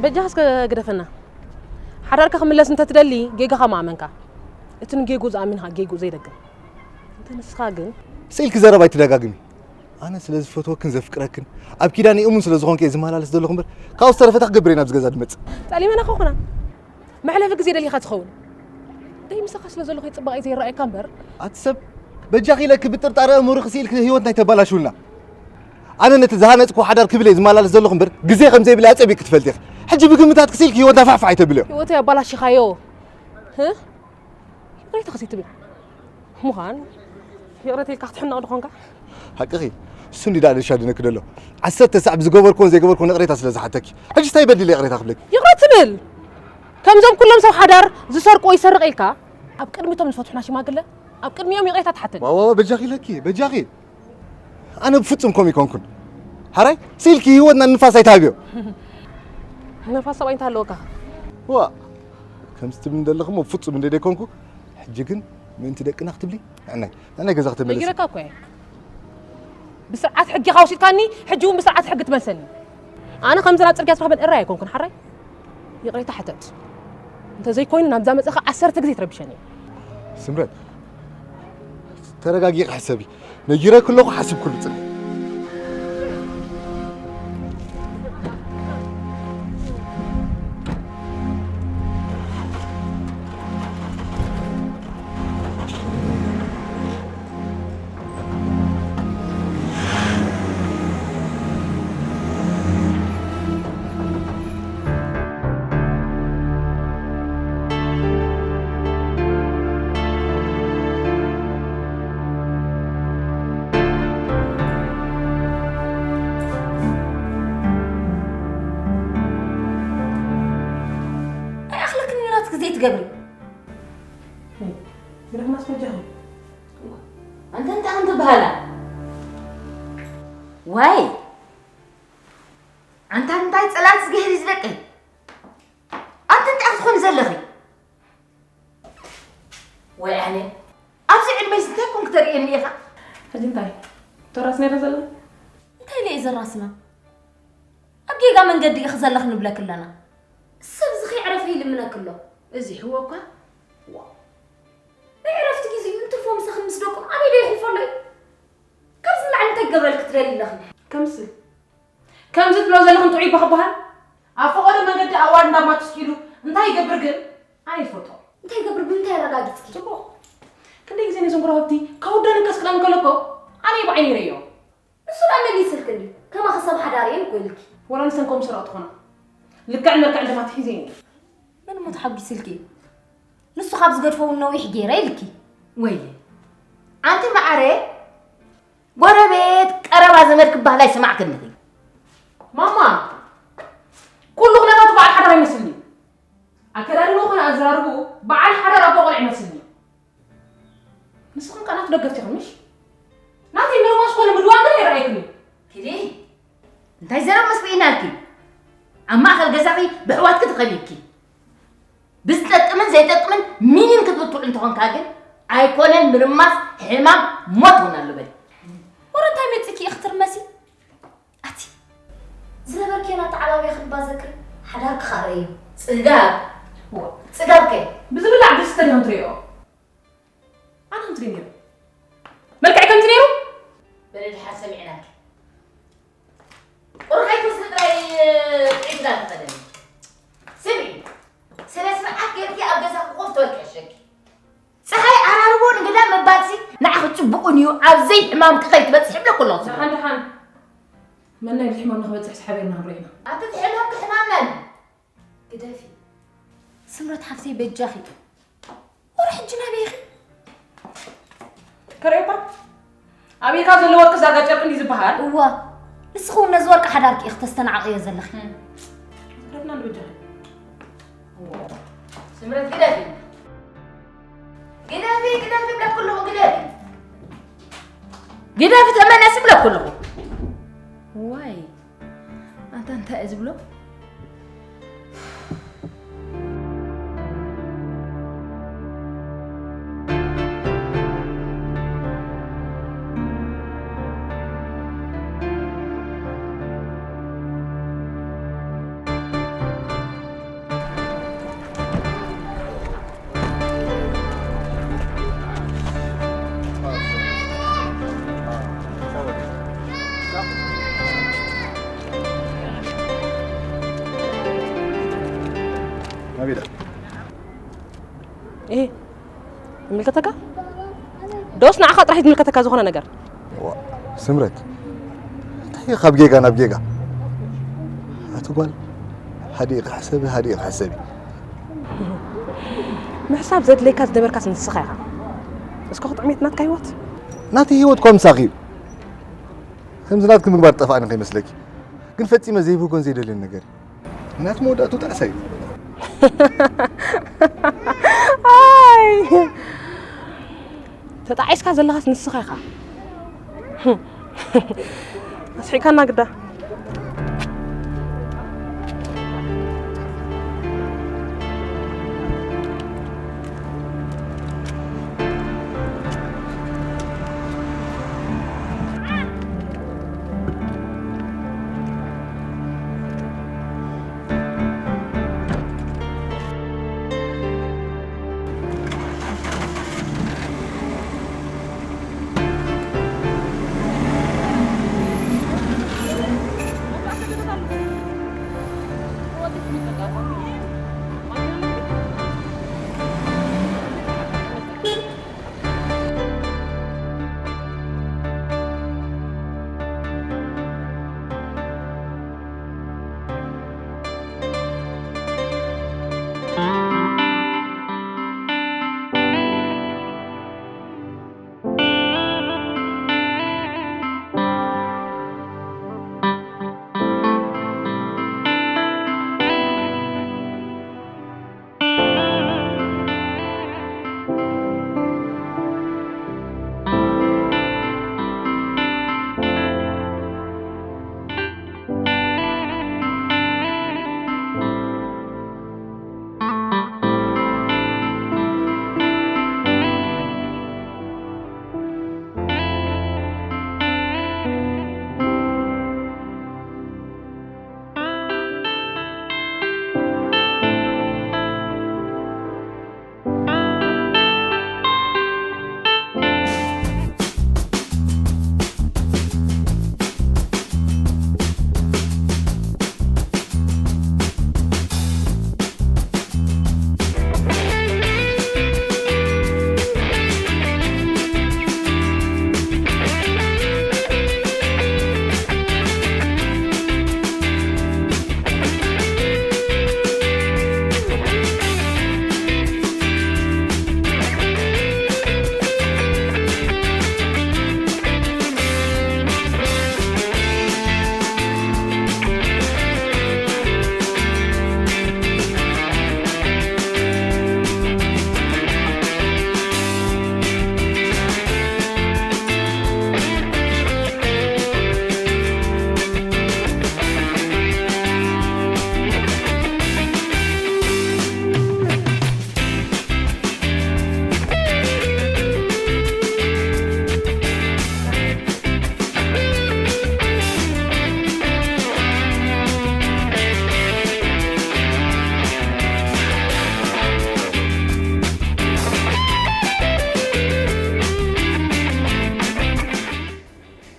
በጃኻ እስከ ግደፈና። ሓዳርካ ክምለስ እንተትደሊ ጌጋኻ ምኣመንካ። እቲ ንጌጉ ዝኣምን ጌጉ ዘይደግም። እንተ ንስኻ ግን ስኢልኪ ዘረባ ኣይትደጋግሚ። ኣነ ስለ ዝፈትወክን ዘፍቅረክን ኣብ ኪዳን እሙን ስለ ዝኾንክ እየ ዝመላለስ ዘለኹ እምበር ካብኡ ዝተረፈ እንታይ ክገብር እየ ናብዚ ገዛ ዝመጽእ? ጠሊመና ከኹና መሕለፊ ግዜ ደሊኻ ትኸውን። ደይ ምሳኻ ስለ ዘለኹ ጽባቐ ዘይረኣየካ እምበር። ኣቲ ሰብ በጃኺ ኢለኪ ብጥርጣረ እምሩ ክስኢልኪ ህይወት ናይ ተባላሽውልና። ኣነ ነቲ ዝሃነጽኩ ሓዳር ክብል እየ ዝመላለስ ዘለኹ እምበር ግዜ ከም ዘይብለይ ኣጸቢቕ ክትፈልጢ ኢኺ። ሕጂ ብግምታት ክስኢልኪ ህይወትና ፋሕፋሕ ኣይተብልዮ። ህይወተይ ኣባላሽኻዮ። ህ? ይቕሬታ ክሲ ትብል። ምዃን ይቕሬታ ኢልካ ክትሕነቕ ድኾንካ? ሓቅኺ። እሱ እንዲ ደኣ ዘሻድነኪ ደሎ። ዓሰርተ ሳዕ ብዝገበርኩዎን ዘይገበርኩዎን ይቕሬታ ስለ ዝሓተኪ። ሕጂ እንታይ በዲለ ይቕሬታ ክብለኪ? ይቕረ ትብል። ከምዞም ኩሎም ሰብ ሓዳር ዝሰርቁ ይሰርቕ ኢልካ ኣብ ቅድሚቶም ዝፈትሑና ሽማግለ ኣብ ቅድሚኦም ይቕሬታ ትሓተኒ። ዋዋ በጃኺ ኢለኪ በጃኺ። ኣነ ብፍጹም ከምኡ ይኮንኩን። ሓራይ ስኢልኪ ህይወትና ንፋስ ኣይትሃብዮ። ንፋስ ሰብኣይ እንተሃለወካ። ዋ ከምዚ ትብሊ እንደለኹ እሞ ብፍጹም እንደ ደይኮንኩ። ሕጂ ግን ምእንቲ ደቅና ክትብሊ ንዕናይ ንዕናይ ገዛ ክተመለሲ። ነጊረካ እኮ እየ። ብስርዓት ሕጊ ኢኻ ወሲድካኒ፣ ሕጂ እውን ብስርዓት ሕጊ ትመልሰኒ። ኣነ ከምዚ ናብ ጽርግያ ዝረኽበን እራይ ኣይኮንኩን ሓራይ። ይቕሬታ ሕተት። እንተዘይኮይኑ ናብዛ መጽእኻ ዓሰርተ ግዜ ትረብሸኒ። ስምረት ተረጋጊ ሕሰቢ። ነጊረኪ ኣለኹ ሓስብ ኩሉ ጽንሕ። ኣይኣኽለክን እዩ ናትክ ዘይትገብሪ። ግደፍ ማስመጃኹም። ኣንተ እንታይ ኣንተ በሃላ? ዋይ ኣንታ እንታይ ጸላእቲ ዝገህር እዩ ዝደቀይ? ኣንተ እንታይ ክትኾኒ ዘለኺ? ወይ ኣነ ኣብዚ ዕድመይስ እንታይ ኮንክ ተርእየኒ ኢኻ? ሕጂ እንታይ ተራስ ነይረ ዘለና? እንታይ ኢለ እየ ዘራስና? ኣብ ጌጋ መንገዲ ኢኺ ዘለኽ ንብለክ ኣለና። ሰብ እዚ ከይዕረፈ ይልምነክ ኣሎ። እዚ ሕዎ እኳ ዋ ናይ ዕረፍቲ ግዜ እዩ እንትርፎ ምሳኽን ምስ ደቁን ኣበይ ዶ የሕልፎ ኣሎ እዩ? ካብዚ ንላዕሊ እንታይ ክገብረልክ ትደሊ ኣለኽን? ከምዚ ከምዚ ትብሎ ዘለኽን ጥዑይ እባ ክበሃል ኣብ ፈቐዶ መንገዲ ኣዋር እንዳማትስኪሉ እንታይ ይገብር ግን ኣነ ይፈልጦ። እንታይ ይገብር ብምንታይ ኣረጋጊጽኪ? ጽቡቕ ክንደይ ግዜ ነዞም ጎረባብቲ ከውደንን ከስቅለንን ከሎ እኮ ኣነ ብዓይነይ ርእዮ። ንሱ ደኣ መሊስልኪ እንድዩ ከማኺ ሰብ ሓዳር እየን እኮ ኢልኪ። ወላ ንሰን ከምኡ ሰረቕቲ ኾና ልክዕን መልክዕን ደማ ትሒዘን እየን። መን እሞ ተሓጒስልኪ? ንሱ ካብ ዝገድፎ እውን ነዊሕ ገይረ ኢልኪ። ወይለይ ኣንቲ መዓረ ጎረቤት ቀረባ ዘመድ ክበሃል ኣይሰማዕክን ኢኺ። ማማ ኩሉ ኩነታቱ በዓል ሓዳር ኣይመስልን እዩ። ኣከዳድንኡ ኾነ ኣዘራርብኡ በዓል ሓዳር ኣቦ ቆልዓ ይመስል እዩ። ንስኽን ከኣ ናቱ ደገፍቲ ኢኽን ምሽ? ናተይ ምርማስ ኮነ ምድዋን ግን ኣይረኣየክን እዩ። ኪዲ እንታይ ዘረብ መስሚዒናልኪ? ኣብ ማእኸል ገዛኺ ብኣሕዋትኪ ተኸቢብኪ ብዝጠቅምን ዘይጠቅምን ሚኒን ክትብትዑ እንተኾንካ ግን ኣይኮነን ምርማስ ሕማም ሞት እውን ኣሎ በሊ። ወረ እንታይ መጺኪ ኢኺ ክትርመሲ? ኣቲ ዝነበርክዮ ኣተዓባብያ ክንባዘክር ሓዳር ክኻረ እዩ። ጽጋብ ጽጋብ ከ ብዝብላዕ ድስተ ዲኹም ትሪኦ? ኣነ ከምቲ ነይሩ መልክዕ ከምቲ ነይሩ በለ ድሓር ሰሚዕናኪ። ቁርሓይ ክስሊ ጥራይ ጥዒት ጋር ተኸደኒ። ስምዒ ስነ ስርዓት ጌርኪ ኣብ ገዛ ክኾፍ ተወልቀሸኪ። ፀሓይ ዓራርቦ ንግዳ ምባልሲ ንዓኺ ፅቡቕን እዩ፣ ኣብ ዘይሕማምኪ ከይትበፅሒ እብለኩ ኣለኹ። ደሓን ደሓን መናይ ብሕማም ንኽበፅሕስ ሓቢርና ንሪኦ ኢና። ኣቲ እቲ ሕማምኪ ሕማምና እዩ። ግደፊ ስምረት ሓፍተይ በጃኺ። ወረ ሕጂ ናበይ ኢኺ? ከርእየኳ ኣብ ኢድካ ዘሎ ወርቂ ዛጋ ጨርቂ እንዲ ዝበሃል። እዋ ንስኺ እውን ነዚ ወርቂ ሓዳርኪ ኢኺ ተስተናዕቕዮ ዘለኺ። ግደፍና ንበጃኺ። ስምረት ግደፊ። ግደፊ ግደፊ ብለኩ ኣለኹ ግደፊ። ግደፊ ተመለሲ ብለኩ ኣለኹ። ዋይ ኣንታ እንታይ እየ ዝብሎ? እህ፣ ይምልከተካ? ዶስ ንዓኻ ጥራሕ ይምልከተካ ዝኾነ ነገር? ዋ፣ ስምረት፣ እንታይ ካብ ጌጋ ናብ ጌጋ? ኣቲ ጓል፣ ሃዲእኺ ሕሰቢ፣ ሃዲእኺ ሕሰቢ። ምሕሳብ ዘድልየካ ዝነበርካስ ንስኻ ኢኻ። እስከ ክጥዕሜት ናትካ ህይወት? ናተይ ህይወት እኳ ምሳኺ እዩ። ከምዚ ናትኪ ምግባር ጠፋእኒ ከይመስለኪ። ግን ፈጺመ ዘይብህጎን ዘይደልዮን ነገር እዩ። ምኽንያቱ መወዳእቱ ጣዕሳ እዩ። ኣይ! ተጣዒስካ ዘለኻስ ንስኻ ኢኻ። ኣስሒቃና ግዳ።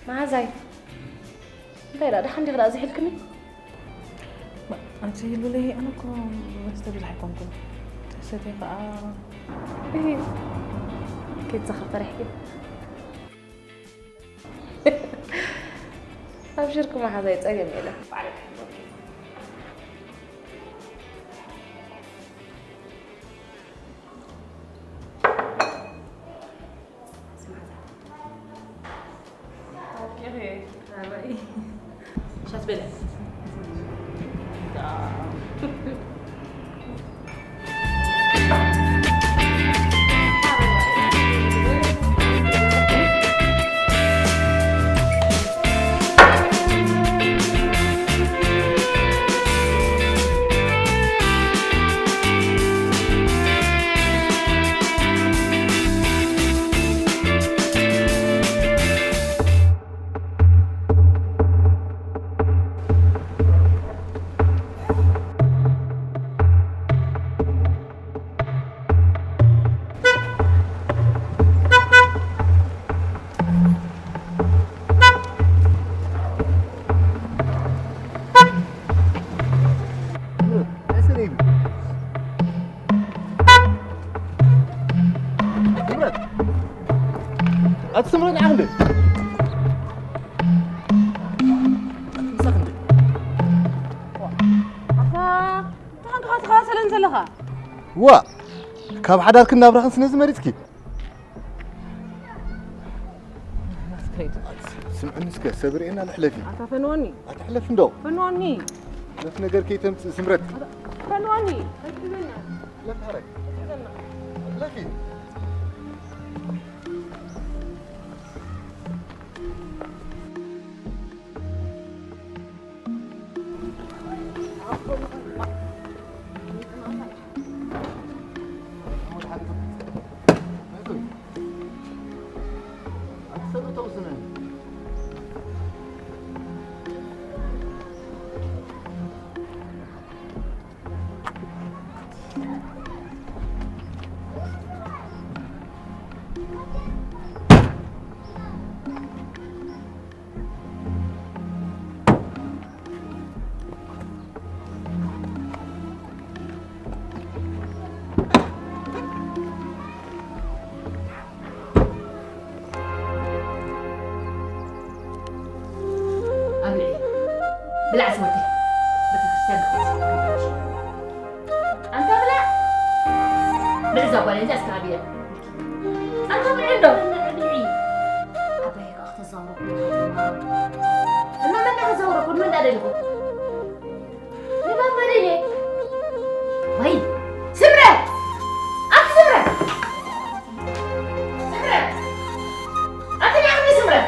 መዓዛይ፣ እንታይ ደኣ፣ ደሓን ዲኺ ደኣ ዝሒልክኒ? ማ-፣ ኣንቲ ሉለይ፣ ኣነ እኮ መስተ ብዙሕ ኣይኮንኩን። ሰትየ ከኣ፣ እሂ፣ ኬትዛኸብ ፈሪሕኪ። ኣብሽርኪ መሓዛይ፣ ጸገም የለን። ሻት በለ። ኣቲ ስምረት ንዓኽ እንደ ምሳኽ እንደ ኣታ እንታን ከኻ ትኸታተለን ዘለኻ? ዋ ካብ ሓዳርክን ናብራኽን ስነዚ መሪጽኪ። ስምዕኒ እስከ ሰብ ርእየና ልሕለፊ። ኣታ ፈንወኒ። ኣቲ ሕለፊ እንዶ። ፈንወኒ። ነቲ ነገር ከይተምጽእ ስምረት። ኣታ ፈንወኒ። ኣይትሕዘና። ሕለፊ ሓራይ። ኣይትሕዘና። ሕለፊ። ኣብልዒ። ብላዕ ስወተይ። ቤተክርስትያን ክኸይድ። ኣንታ ብላዕ። ብልዕ እዛ ጓል እዚኣ እስከ ኣብየ። ኣንታ ብልዕ እንዶ። ብልዒ። ኣባይ ከኣ ክተዛውሮ ኩሉ። እና መን እንዳተዛውሮ ኩሉ መን እንዳደለኹ? ንባባ ደልየ። ወይ፣ ስምረት! ኣቲ ስምረት! ስምረት! ኣቲ ንዓኺ ስምረት!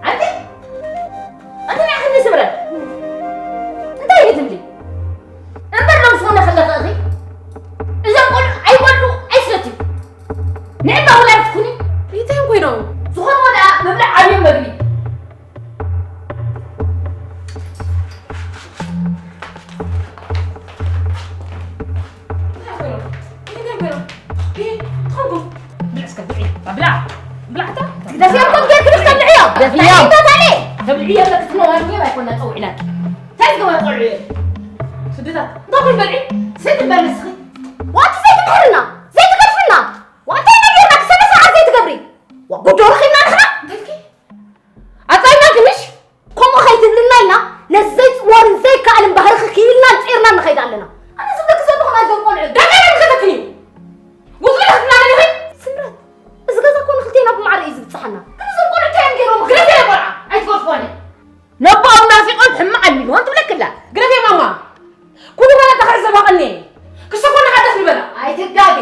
ኣቲ! ኣቲ ንዓኺ ስምረት! እንታይ እዩ ትብሊ? እምበር ሎም ዝኾነ ከለኻ እኺ፣ እዞም ቆልዑ ኣይበልዑ፣ ኣይሰትዩ። ንዕባ ውላድ ትኩኒ። እንታይ እዮም ኮይኖም? ዝኾንዎ ደኣ ምብላዕ ዓብዮም መግቢ። እንታይ ኮይኖም? እንታይ ኮይኖም? እ፣ ትኾንኩም? ብልዕ እስከ፣ ብልዒ። ብላዕ። ብላዕታ። ደፊኦም ከም ጌርክን እስከ ብልዕዮ። ደፊኦም። እንታይ እንታይ ታዲያ? ተብልዕዮ ኣለኪ፣ ትነዋርኒ ኣይኮነ፣ ጸውዒላኪ። እንታይ ዝገበሩ ቆልዑ እዮም? ስድታት። እንታይ ኮይኑ በልዒ? ስድ በል ንስኺ። ዋንቲ ዘይትድሕርና፣ ዘይትገድፍና። ዋንታይ ነገርና ክሰበ ሰዓት ዘይትገብሪ። ዋ፣ ጉዶ ረኺብና ንሕና። እንታይ ኢልኪ? ኣጻይናኪ ምሽ? ከምኡ ከይትብልና ኢልና ነዚ ዘይጽወርን ዘይከኣልን ባህርኺ ክኢልናን ጺርናን ንኸይድ ኣለና። ኣነ ዝብለኪ ዘለኹ ናይዞም ቆልዑ ዳጋና ንኸተክኒ። ውዝብለ ክትናበል ኢኺ? ስምረት፣ እዚ ገዛ እኮ ንኽልቴና ብማዕረ እዩ ዝብጽሓና። ግን እዞም ቆልዑ እንታይ እዮም ገይሮም? ግደፍዮ ቆልዓ፣ ኣይትገድፍዎን። ነቦኦም ናፊቖም ሕማቕ ኣልሚልዎም ትብለኪ ኣላ። ግደፍዮ ማማ። ኩሉ መረታ ክዕዘባ ቀንየ። ክሰኮና ሓደስ ንበላ። ኣይትጋገ።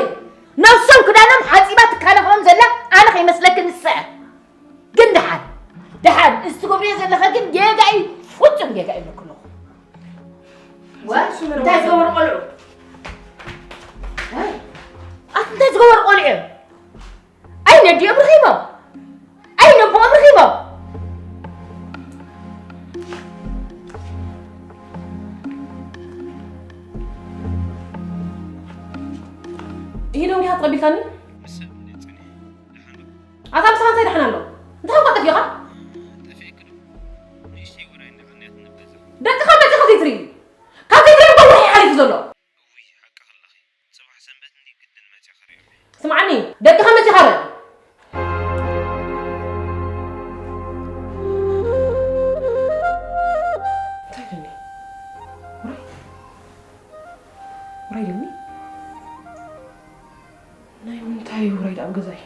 ነብሶም ክዳኖም ሓጺባ ትካነኽኦም ዘላ ኣነ ከይመስለኪ ንስዐ። ግን ደሓን፣ ደሓን፣ እዚ ትገብርዮ ዘለኻ ግን ጌጋ እዩ፣ ፍጹም ጌጋ እዩ ይብለኪ ኣለኹ። ወ-፣ እንታይ ዝገበሩ ቆልዑ? ኣይ፣ ኣት እንታይ ዝገበሩ ቆልዑ እዮም? ኣይ ነዲኦም ርኺቦም፣ ኣይ ነቦኦም ርኺቦም። ኢዶም ዲኻ ተቐቢልካኒ? ምስ ሰብ እንዴት ጽኒሕ? ደሓን ዶ? ኣታ ምሳኻ እንታይ ደሓን ኣሎ? እንታይ እኳ ጠፊኻ? ጠፊእክ ዶ? ንእሽተይ ወራይ እንዳቐንያት ነበር ዘኽብር። ደቅኻ መጺኻ ዘይትርኢ? ካብ ዘይትርኢ እኮ ወርሒ ሓሊፉ ዘሎ። እውይ፣ ሓቂ ከለኺ። ጽባሕ ሰንበት እንዲ ግድን መጺኣ ክርእዮም እየ። ስምዓኒ፣ ደቅኻ መጺኻ ርእ። እንታይ ኢሉኒ? ውራይ? ውራይ ኢሉኒ? ናይ ምንታይ ውራይ ደኣ ኣብ ገዛይ?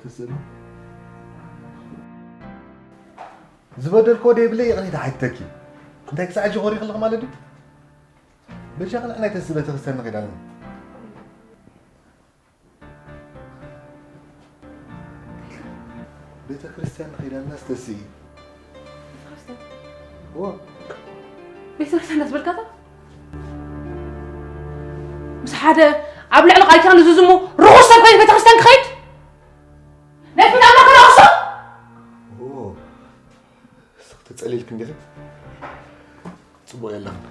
ተስእሎ ዝበደልክዎ ደይብለይ ይቕሬታ ሓቲተኪ። እንታይ ክሳዕ ሕጂ ኮሪኽልኺ ማለት ድዩ? በጃኺ ንዓይ ናይተሲ ቤተክርስትያን ንኸይድ ኣለና። ቤተክርስትያን ንኸይድ ኣለና ስተሲ። ቤተክርስትያን? እዎ። ቤተክርስትያን እንዳትበልካታ? ምስ ሓደ ኣብ ልዕሊ ቃል ኪዳን ዝዝሙ ርኹስ ሰብ ኮይኑ ቤተክርስትያን ክኸይድ? ናይ ፊት ኣምላኽ ከነቕሶ? እዎ። ስኽ ተጸሊልክ እንዲኺ? ጽቡቕ የለኽን።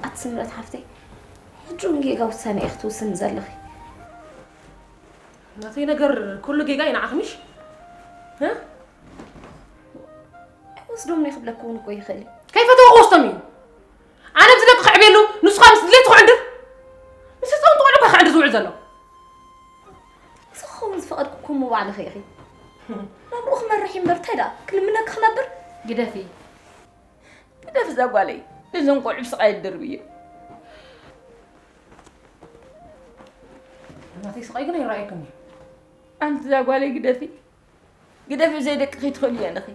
ኣቲ ስምረት ሓፍተይ፣ ሕጂ እውን ጌጋ ውሳነ ኢኺ ትውስኒ ዘለኺ። ናተይ ነገር ኩሉ ጌጋ እዩ ንዓኺ ምሽ? እ? ኣይወስዶም እየ ክብለኪ እውን እኮ ይኽእል እዩ። ከይፈተወ ክወስዶም እዩ። ኣነ ምስ ደቂ ክዕብየሉ፣ ንሱ ከዓ ምስ ድሌቱ ክዕንድር። ምስ ህፃውንቲ ቆልዑ እኳ ክዕንድር ዝውዕል ዘሎ። እዚ ክኸውን ዝፈቐድኩ እኮ እሞ ባዕልኺ ኢኺ። ናብርኡ ክመርሕ እዩ እምበር እንታይ ደኣ ክልምነኪ ክነብር? ግደፊ። ግደፊ እዛ ጓለይ። ነዞም ቆልዑ ብስቓይ ይደርብዮ። ናተይ ስቓይ ግን ኣይረኣየክን እዩ። ኣንቲ እዛ ጓለይ ግደፊ። ግደፊ፣ ብዘይ ደቂ ከይትኽእሊ እያ ኣለኺ።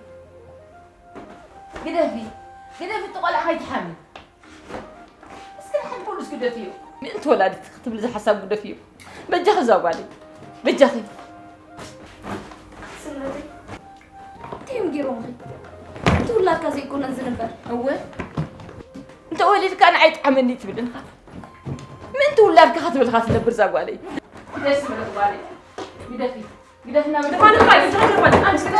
ግደፊ፣ ግደፊ፣ እቲ ቆልዓ ከይትሓሚ። እስከ ንሓድጎሉስ ግደፊዮ። ምእንቲ ወላዲት ክትብሊ ዝሓሳብ ግደፊዮ። በጃኺ እዛ ጓለይ፣ በጃኺ። ስምረተይ፣ እንታይ እዮም ገይሮምኺ? እቲ ውላድካ ዘይኮነን ዝንበር። እወ፣ እንተ ወሊድካ ንዓይ ጥዓመኒ ትብል እንኻ። ምእንቲ ውላድካ ክትብልካ ትነብር እዛ ጓለይ። ደስ ምረት ጓለይ። ግደፊ። ግደፍና፣ ግደፍና።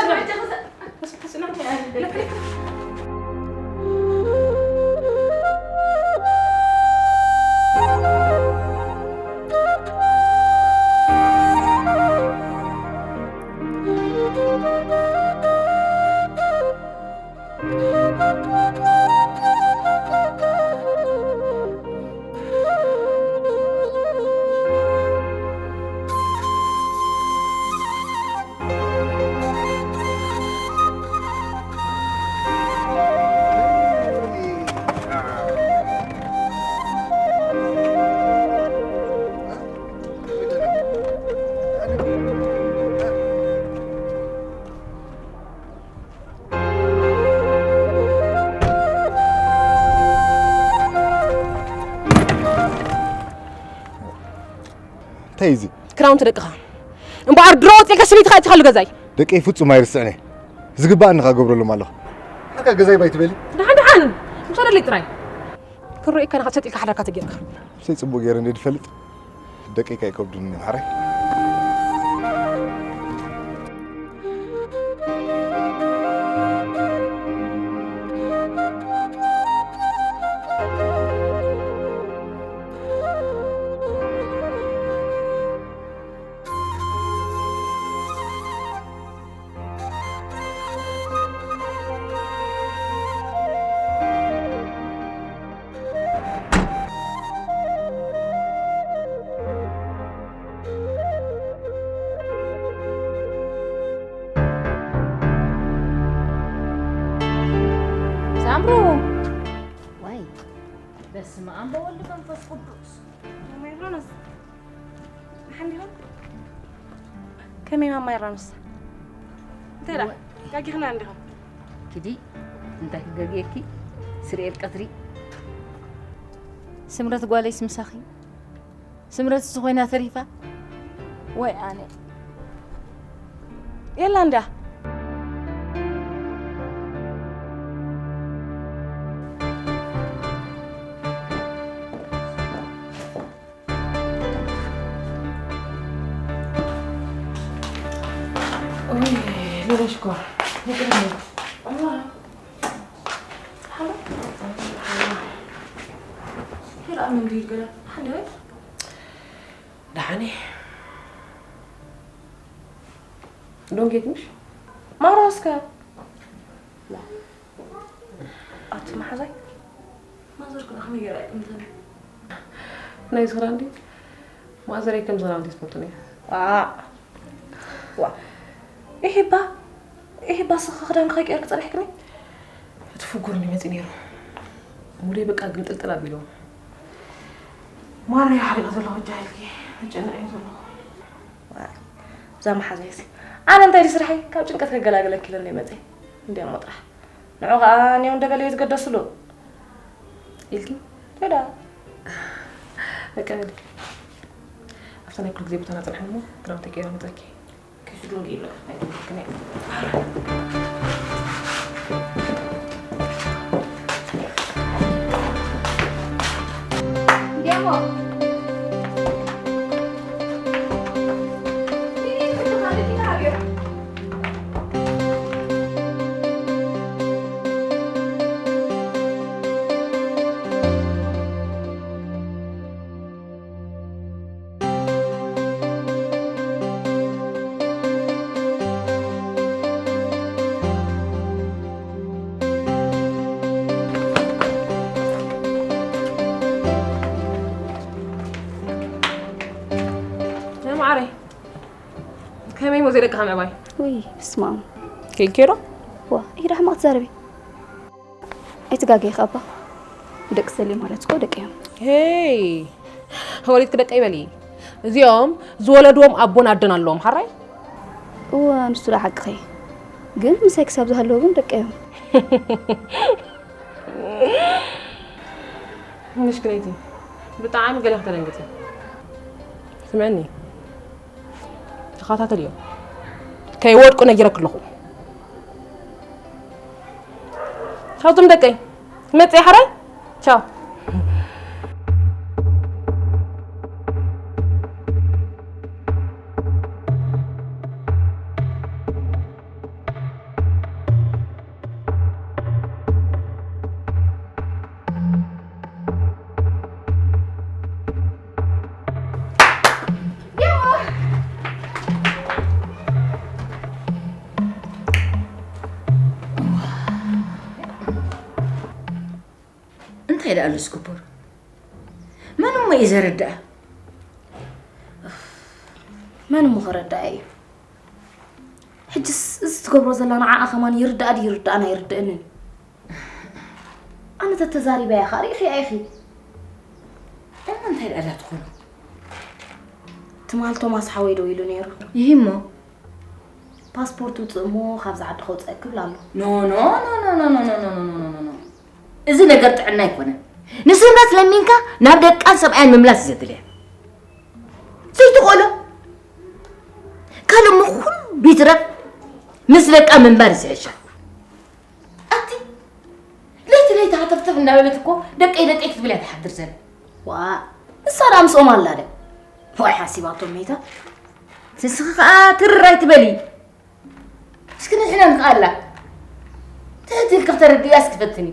እንታይ እዚ? ክዳውንቲ ደቅኻ። እምበኣር ድሮ ወፂእካ ስኒትኻ እቲኻሉ ገዛይ። ደቀይ ፍጹም ኣይርስዕን እየ። ዝግባኣኒ ኸኣ እገብረሎም ኣለኹ። ሓቃ ገዛይ ባይ ትበሊ? ደሓን ደሓን። ምሳደለይ ጥራይ። ክርእየካ ናኻ ሰጥ ኢልካ ሓዳርካ ተጌርካ። ሰይ ጽቡቕ ገይረ እንደ ድፈልጥ ደቀይ ከይከብዱኒ ማሕረይ። ሳምሩ። ዋይ። በስመ ኣብ ወወልድ መንፈስ ቅዱስ። ማማ ዮርዳኖስ። ደሓን ዲኹም? ከመይ ማማ ዮርዳኖስ? እንታይ ደኣ? ወ- ጋጊኽና እንዲኹም? ኪዲ፣ እንታይ ክገግየኪ? ስርኤል ቀትሪ። ስምረት ጓለይስ ምሳኺ? ስምረት ዝኾይና ተሪፋ? ወይ ኣነ። የላ እንዳ። ኦይ፣ ሎሬ ሽኮር። ይቅርታ። ኣላ። ሓሎ። ሄራ፣ ምን ዲል ገለ? ሓንደ ወይ? ደሓን እየ። ዶንጌት ምሽ? ማራ እስከ። ላ። መሓዛይ ማዘር ኩና ከመይ ገይራ እምተን ናይ ዝኽራ እንዲ ማዘረይ ከም ዝኽራ እንዲ ትፈልጡ ነይ ዋ ዋ ይሄባ ይሄባ ስኻ ክዳን ከይቀየር ክጸንሕክኒ እቲ ፍጉር እንዲ መጺ ነይሩ ሙሌ በቃ ግምጥልጥል ኣቢሉ ማርያ ሓሪቐ ዘለኹ ጃሂልኪ ተጨንዐ እዩ ዘለኹ እዛ መሓዛይሲ ኣነ እንታይ ድስራሐይ ካብ ጭንቀት ከገላግለኪ ኢለ እንደ መጸ እንዲያ ሞ ጥራሕ ንዑ ኸዓ እኔው እንደገለ ይትገደስሉ ኢልኪ ተዳ በቃ በል ኣብታ ናይ ኩሉ ግዜ ቦታና ፅንሐን እሞ ክዳውንቲ ቀይረ መፀኪ ከሽዱን ጌሎ ኣይትብልክን እየ ማዓረይ ከመይ ሞ ዘይደቅኻ ምዕባይ ውይ ብስማም ከይልክዮ ዶ ዋ ይዳ ሕማቕ ትዛረቢ ኣይትጋገይ ኸባ ደቂ ሰሊ ማለት እኮ ደቂ እዮም ሄይ ወሊድክ ደቀ ይበሊ እዚኦም ዝወለድዎም ኣቦን ኣደን ኣለዎም ሓራይ እወ ንሱ ዳ ሓቅኸይ ግን ምሳይ ክሳብ ዝሃለዎ ግን ደቂ እዮም ምሽክለይቲ ብጣዕሚ ገለ ከተደንግፂ ስምዕኒ ተኸታተልዮ ከይወድቁ ነጊረክ ኣለኹ ካብዞም ደቀይ መፅእ ሓራይ ቻው እንታይ ደኣ ኣሎ ዝግበር? መን እሞ እዩ ዘረድኣ? መን እሞ ከረድኣ እዩ? ሕጅስ እዚ ትገብሮ ዘላ ንዓኣ ከማን ይርድኣ ድዩ ይርድኣን ኣይርድእንን? ኣነ ተተዛሪበያ ኸኣ ርኢኽያ ኢኺ። እሞ እንታይ ደኣ እዳ ትኾኖ? ትማል ቶማስ ሓወይ ደው ኢሉ ነይሩ። ይሂ እሞ ፓስፖርት ውፅእ እሞ ካብዚ ዓዲ ከውፅእ ክብል ኣሎ። ኖ ኖ ኖ ኖ ኖ ኖ ኖ ኖ ኖ ኖ ኖ ኖ እዚ ነገር ጥዕና ኣይኮነን። ንስምረት ለሚንካ ናብ ደቃን ሰብኣያን ምምላስ እዩ ዘድልያ። ዘይትኽእሎ ካልእ እሞ ኩሉ ይትረፍ ምስ ደቃ ምንባር እዩ ዝሕሻ። ኣቲ ለይቲ ለይቲ ሃተፍተፍ እናበለት እኮ ደቀይ ደቀይ ክትብል እያ ትሓድር ዘላ። ዋ ንሳ ደኣ ምስኦም ኣላ ደ ዋይ ሓሲባቶም መይታ ንስኺ ከዓ ትርር ኣይትበሊ እስኪ ንሕና ንኽኣላ ትሕት ኢልኪ ክተረድእያ እስኪ ፈትኒ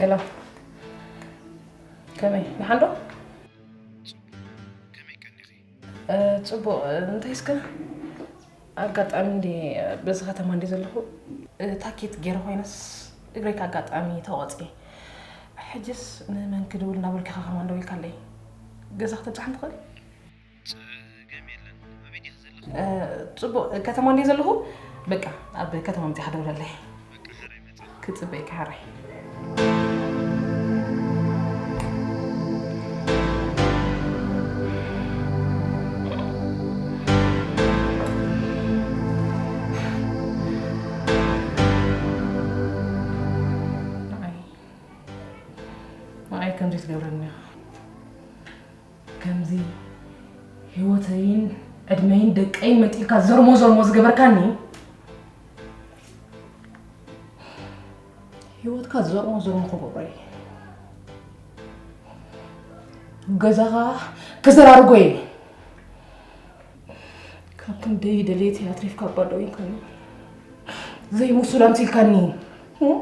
ሄሎ ከመይ ንሓንዶ? ጽቡቕ እንታይ እስከ ኣጋጣሚ እንዲ በዚ ከተማ እንዲ ዘለኹ ታኬት ገይረ ኮይነስ እግረይ ኣጋጣሚ ተቆፂ ሕጅስ ንመን ክድውል እናበልኪ ከማን ደዊልካለይ ገዛ ክተብፅሓን ትኽእል ፅቡቕ ከተማ እንዲ ዘለኹ በቃ ኣብ ከተማ ምፅያ ክደውለለይ ክጽበይ ክሓራይ ከምዚ ትገብረኒ ኢኻ። ከምዚ ህይወተይን ዕድመይን ደቀይን መንጢልካ ዘርሞ ዘርሞ ዝገበርካኒ፣ ህይወትካ ዘርሞ ዘርሞ ክገብሮ እየ። ገዛኻ ክዘራርጎ እየ። ካብ ክንደይ ደልየት እየ ኣትሪፍካ ባዶ ኢልካኒ። ዘይምሱል ኣምሲልካኒ። እም?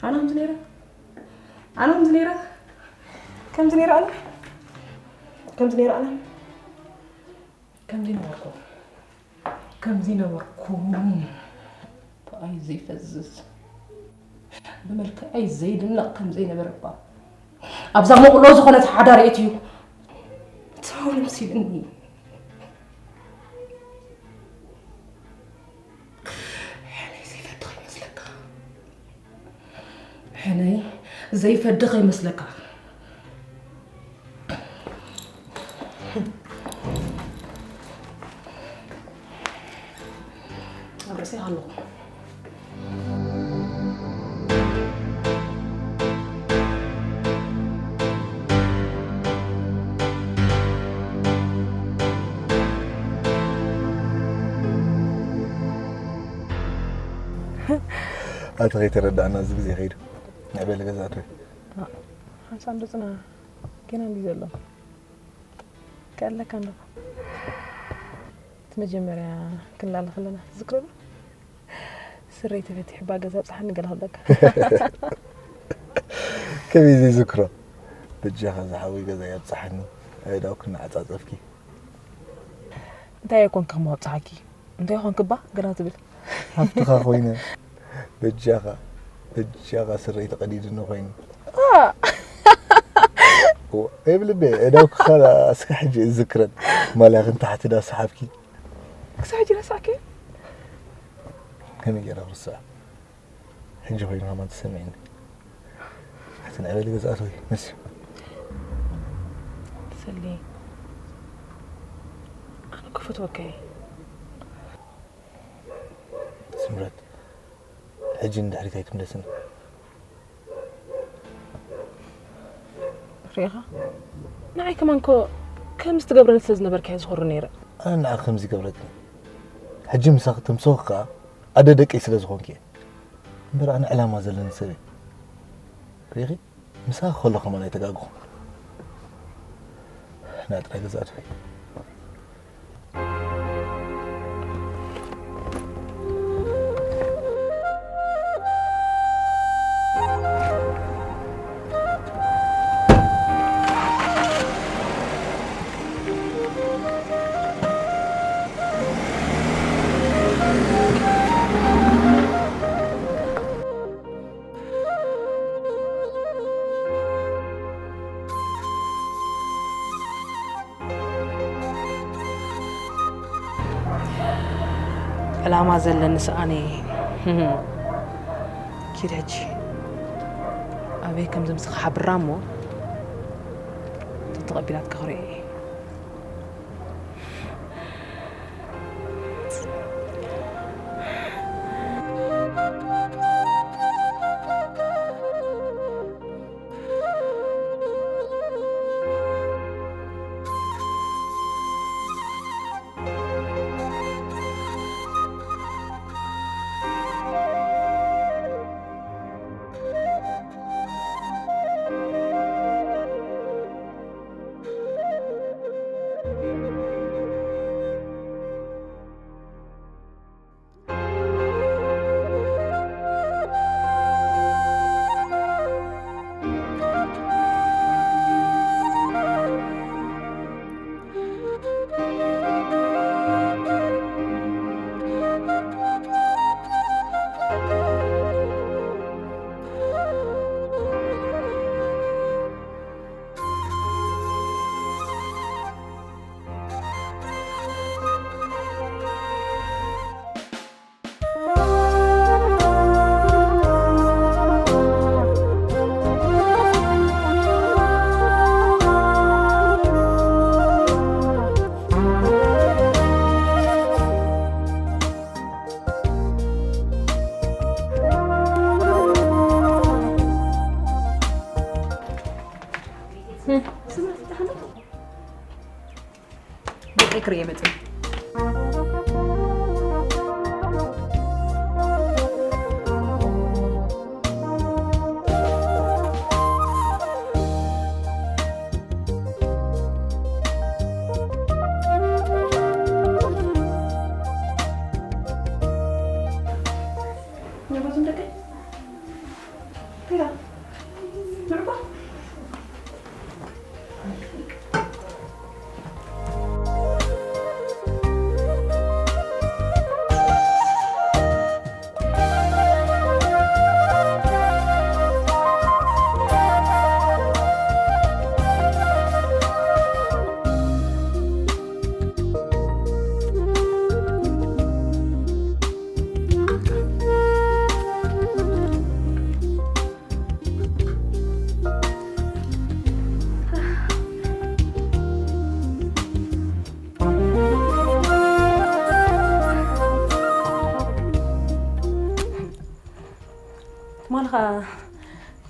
ኣነ ከምዚ ነይረ? ኣነ ከምዚ ነይረ? ከምዚ ነይረ ኣነ? ከምዚ ነይረ ኣነ? ከምዚ ነበርኩ። ከምዚ ነበርኩ። ብኣይ ዘይፈዝዝ፣ ብመልክዐይ ዘይድነቕ ከም ዘይነበረ እባ ኣብዛ መቕሎ ዝኾነት ሓዳር የእትዩ ሳውል መሲልኒ። ሕነይ ዘይፈድኽ ይመስለካ? ሕነይ ዘይፈድኽ ይመስለካ? ኣብ ርእሰይ ኣለኹ። ኣቲ ከይተረዳእና እዚ ግዜ ከይዱ። ንዕበሊ ገዛ ኣትወይ። ሓንሳብ እንዶ ጽና፣ ገና እንዲ ዘሎ። ከእለካ እንዶ። እቲ መጀመርያ ክንላለ ከለና ትዝክሮ ዶ? ስረይ ተፈቲሑ ባ ገዛ ኣብጽሓኒ ገለ ክብለካ። ከመይ ዘይዝክሮ? በጃኻ ዝሓወይ ገዛ ኣብጽሓኒ። ኣእዳውክን ዓጻጸፍኪ። እንታይ ኣይኮንካ እሞ ኣብጽሓኪ? እንታይ ኾንክባ ገና ትብል? ሃፍትኻ ኮይነ። በጃኻ፣ በጃኻ ስረይ ተቐዲድኒ ኮይኑ። አ! ኦ፣ እብ ልቤ፣ እዳው ክኻላ እስከ ሕጂ እዝክረን። ማልያኽን ታሕቲ ዳ ሰሓብኪ። ክሳብ ሕጂ ረሳዕኪ? ከመይ ገይረ ክርስዖ? ሕጂ ኮይኑ ከማን ተሰሚዕኒ። ኣቲ ንዕበሊ ገዛእት ወይ፣ መሲ። ሰሊ፣ ኣነ እኮ ፈትወካ እየ። ስምረት፣ ሕጂ ንድሕሪት ኣይትምለስን። ሪኢኻ? ንዓይ ከማን እኮ ከምዚ ትገብረኒ ስለ ዝነበርካ እየ ዝኾሪ ነይረ። ኣነ ንዓኺ ከምዚ ይገብረክን። ሕጂ ምሳኺ ተምስኽ ከኣ ኣደ ደቀይ ስለ ዝኾንኪ እየ። እምበር ኣነ ዕላማ ዘለኒ ሰብ እየ። ሪኢኺ? ምሳኺ ከለኹ ከማን ኣይተጋግኹን። ንዓ ጥራይ ገዛ ኣትወይ። ዕላማ ዘለኒ ሰኣነ እየ። ኪድ ሕጂ ኣበይ ከም ዘምስኻ ሓብራ እሞ ተተቐቢላትካ ክርኢ እየ።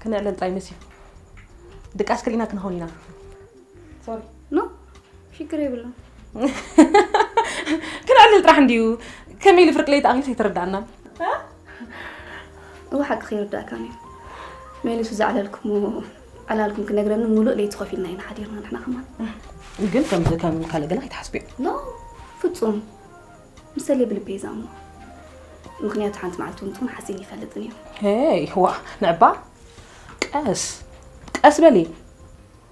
ከነዕለል ጥራይ መስዩ። ድቃስ ክልኢና ክንኸውን ኢና። ሶሪ። ኖ ሽግር የብሎም። ክነዕልል ጥራሕ እንድዩ። ከመይ ኢሉ ፍርቂ ለይቲ ኣኺሉስ ኣይተረድኣናን። እወ ሓቂ ከይርዳእካን እዩ። መሊሱ ዘዕለልኩሞ ዕላልኩም ክነግረኒ ሙሉእ ለይቲ ኮፍ ኢልና ኢና ሓዲርና ንሕና ከማን። ግን ከም ከም ካልእ ገለ ኣይትሓስብዮ። ኖ ፍጹም። ምሰሌ ብልበይ ዝኣምኖ። ምኽንያቱ ሓንቲ መዓልቲ እውን ትኹን ሓሲን ይፈልጥን እዩ። ሄይ ዋ ንዕባ ቀስ ቀስ በሊ።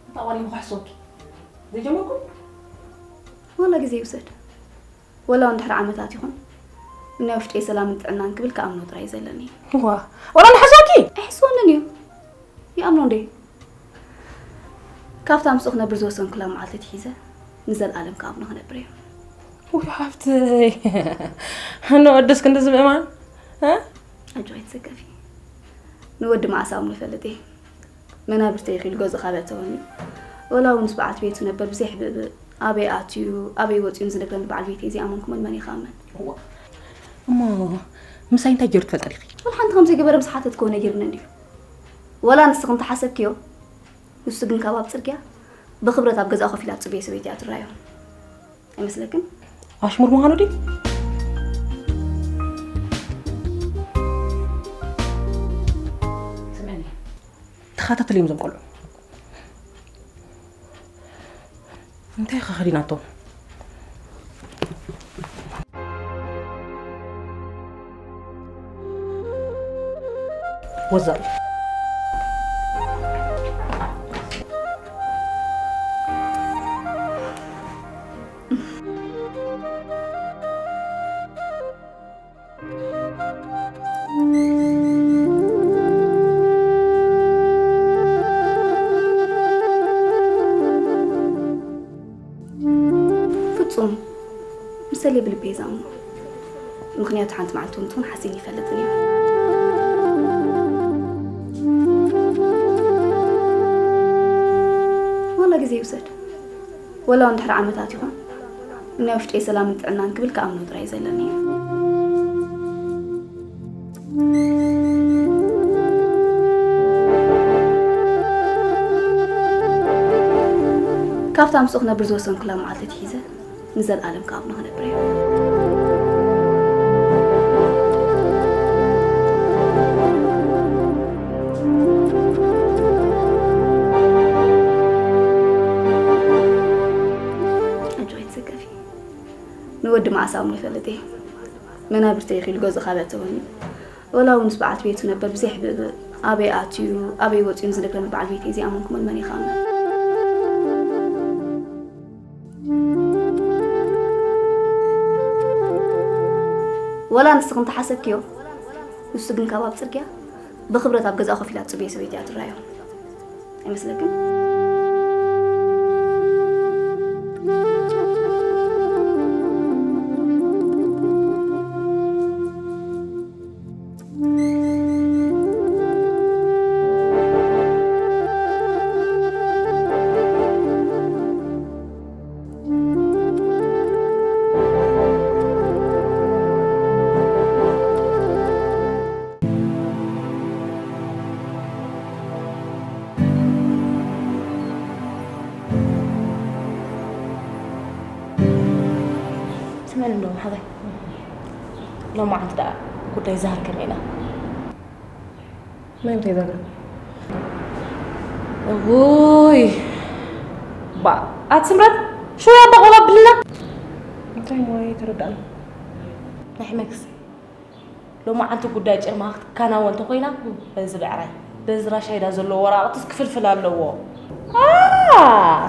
እንታይ ዋኒ ምኳሕሶኪ ዘይጀመርኩም? ወላ ግዜ ይውሰድ። ወላ እውን ድሕሪ ዓመታት ይኹን ናይ ውሽጠይ ሰላምን ጥዕናን ክብል ክኣምኖ ጥራይ እዩ ዘለኒ። ዋ ዋላ ንሓሳኪ ኣይሕስወንን እዩ። ይኣምኖ እንዴ? ካብታ ምስኡ ክነብር ዝወሰንኩላ መዓልቲ ትሒዘ ንዘለኣለም ክኣምኖ ክነብር እየ። ውይ ሓፍተይ ንወድስ ክንድዚ ምእማን እ? ኣጆ ኣይትሰከፊ። ንወዲ መዓስ ኣምኖ ይፈልጥ እየ። መናብርተይ ኢኺ ኢሉ ገዝኡ ካብ ኣእተወኒ ወላ እውን ምስ በዓልቲ ቤቱ ነበር ብዘይ ሕብእብእ ኣበይ ኣትዩ ኣበይ ወፂኡን ዝነግረኒ በዓል ቤተይ ዘይኣመንኩ መን መን ይኽኣመን። እሞ ምሳይ እንታይ ገይሩ ትፈልጠ ዲኺ? ወላ ሓንቲ ከም ዘይገበረ ምስ ሓተትክዎ ነጊርኒ እንድዩ። ወላ ንስኺ እንተሓሰብክዮ ንሱ ግን ካብ ኣብ ፅርግያ ብኽብረት ኣብ ገዛኣ ኮፍ ኢላ ትፅበዮ ሰበይቲ እያ ትረኣዮ። ኣይመስለክን? ኣሽሙር ምዃኑ ድዩ? ስምዕኒ፣ ተኸታተልዮም እዞም ቆልዑ። እንታይ ኢኻ ከዲናቶ? ወዛ ፍጹም ምሰሌ ብልበይ ዝኣምኖ። ምኽንያቱ ሓንቲ መዓልቲ እውን ትኹን ሓሲን ይፈልጥን እዩ። ዋላ ግዜ ይውሰድ። ወላ እውን ድሕሪ ዓመታት ይኹን ናይ ውሽጠይ ሰላምን ጥዕናን ክብል ክኣምኖ ጥራይ እዩ ዘለኒ። ካብታ ምስኡ ክነብር ዝወሰንኩላ መዓልቲ ኣትሒዘ ንዘለኣለም ክኣምኖ ክነብር እየ። ኣጆ ኣይትሰከፊ። ንወዲ መዓስ ኣምኖ ይፈልጥ እየ። መናብርተይ ኢኺ ኢሉ ገዝኡ ካብ ኣእተወኒ፣ ወላ እውን ምስ በዓልቲ ቤቱ ነበር ብዘይ ሕብእብእ ኣበይ ኣትዩ ኣበይ ወፂኡን ዝነግረኒ በዓል ቤተይ ዘይኣመንኩ መን መን ይኽኣመን። ወላ ንስኺ እንተሓሰብክዮ፣ ንሱ ግን ካብ ኣብ ፅርግያ ብኽብረት ኣብ ገዛኣ ኮፍ ኢላ ትፅበዮ ሰበይቲ እያ ትረኣዮ። ኣይመስለክን? ስምዕኒ እንዶ ሓወይ፣ ሎማዓንቲ ደኣ ጉዳይ ዛር ከመይ ኢላ? መን እንታይ ዛር? እውይ፣ ባ ኣቲ ስምረት፣ ሽወያ ኣባ ቆላ ብልና። እንታይ እሞ ኣይተረዳእን። ናይ ሕመክስ ሎማዓንቲ ጉዳይ ጭርማ ክትከናወን እንተኾይና በዚ ብዕራይ በዚ ራሻይዳ ዘለዎ ወራቕትስ ክፍልፍል ኣለዎ።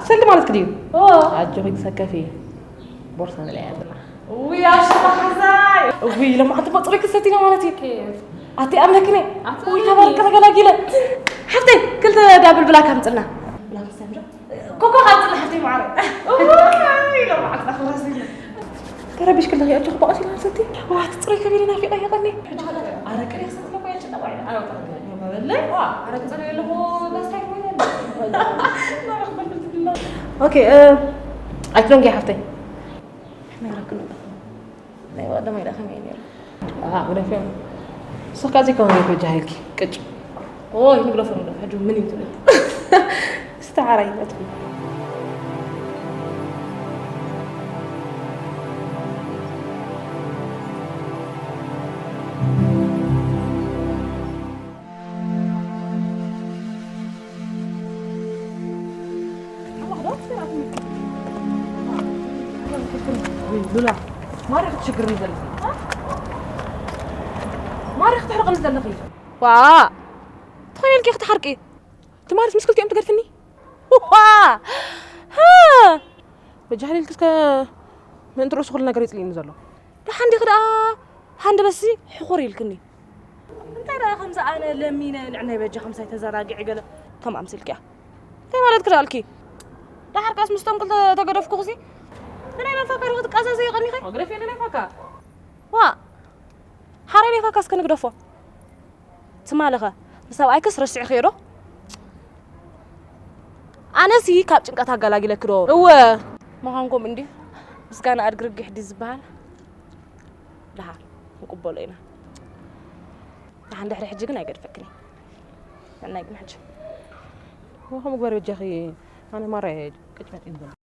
ሰልዲ ማለትኪ ድዩ? ኣጆኺ ክሰከፊ ቦርሳ ንለያ ኣለና። ውይ ኣሽማ ሓዛይ ውይ ሎማዓንቲ እኮ ፅሩይ ክሰቲና ማለት እዩ። ኣቲ ኣምለክኒ ውይ ተባረከ ተገላጊለ። ሓፍተይ ክልተ ዳብል ብላክ ኣምፅልና። ብላክ ሰምዶ ኮኮ ካምፅልና ሓፍተይ ማዕረ። ውይ ሎማዓንቲ ክረስኒ ተረቢሽ ክለኺ ኣጆኺ በቐስ ኢላ ሰቲ። ዋት ፅሩይ ከቢድ ናፊቐ የቐኒ። ኣረቂ ሪክሰት ለኮ ያችን ጠባይ ኣረቂ መበለ ኣረቂ ፅሩይ ኣለኹ ላስታይ ኮይነ ኦኬ ኣይትደንጊ ሓፍተይ። ነግራክን ኣለኹ ናይ ዋዳ ማይዳ ከመይ ነይሩ ኣኣ ግደፍዮም ንስኻ ከዚ ከም ዘይኮ ጃሂልኪ ቅጭ ኦይ ንግደፎ ንግደፎ ሕጂ ምን እዩ ትብል? እስቲ ሓራይ ነጥቢ። ሉላ ማሪ ክትሽግርኒ ዘለኺ ማሪ ክትሕርቕኒ ዘለኺ ዋ ትኾይነ ኢልኪ ክትሓርቂ ትማርስ ምስ ክልቲኦም ትገድፍኒ ዋ በጃህሊ ኢልኪ እስከ ምእንቲ ርእሱ ኩሉ ነገር ይፅልእኒ ዘሎ ደሓን ዲኺ ደኣ ሃንደበትሲ ሕቑር ኢልክኒ እንታይ ደኣ ከምዚ ኣነ ለሚነ ንዕናይ በጃ ከምሳይ ተዘናጊዒ ገለ ከም ኣምሲልክያ እንታይ ማለት ክዳልኪ ደሓር ካስ ምስቶም ክልተ ተገደፍኩ ክሲ ብናይ መፋከሪ ክትቃዘዘ ይቐኒኸ ግደፍ የለ ናይ ፋካ ዋ ሓራይ ናይ ፋካ እስከ ንግደፎ ትማልኸ ንሰብኣይክስ ረሲዕኽዮ ዶ ኣነሲ ካብ ጭንቀት ኣገላጊለኪ ዶ እወ ምዃንኩም እንዲ ምስጋና ኣድግርግሕ ዲ ዝበሃል ደሓር ንቅበሎ ኢና ደሓን ድሕሪ ሕጂ ግን ኣይገድፈክን እየ ናይ ግን ሕጂ ወኸ ምግባር በጃኺ ኣነ ማራ እየ ቅጭመጥ ኢሉ ዘሎ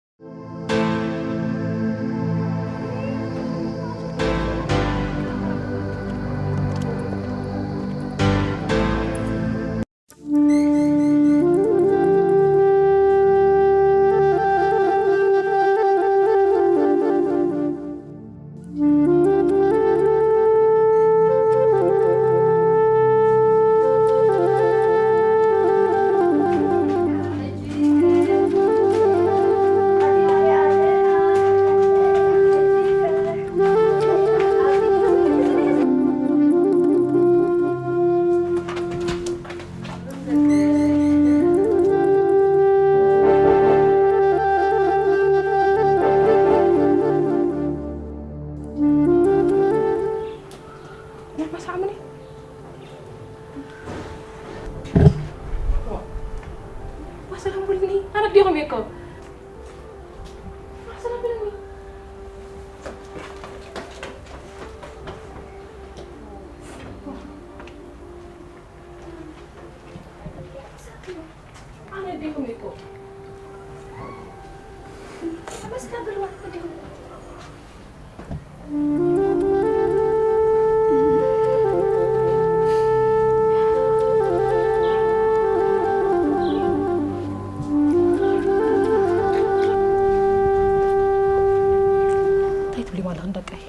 እንታይ ትብልዮም ኣለኽን ደቀይ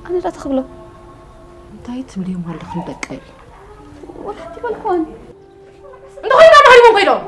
ኣነ ዳ ትኽብሎ እንታይ ትብልዮም ኣለኽን ደቀይ ወላ ሓንቲ በልኳን እንተኾይና ተሃሪቦም ኮይዶም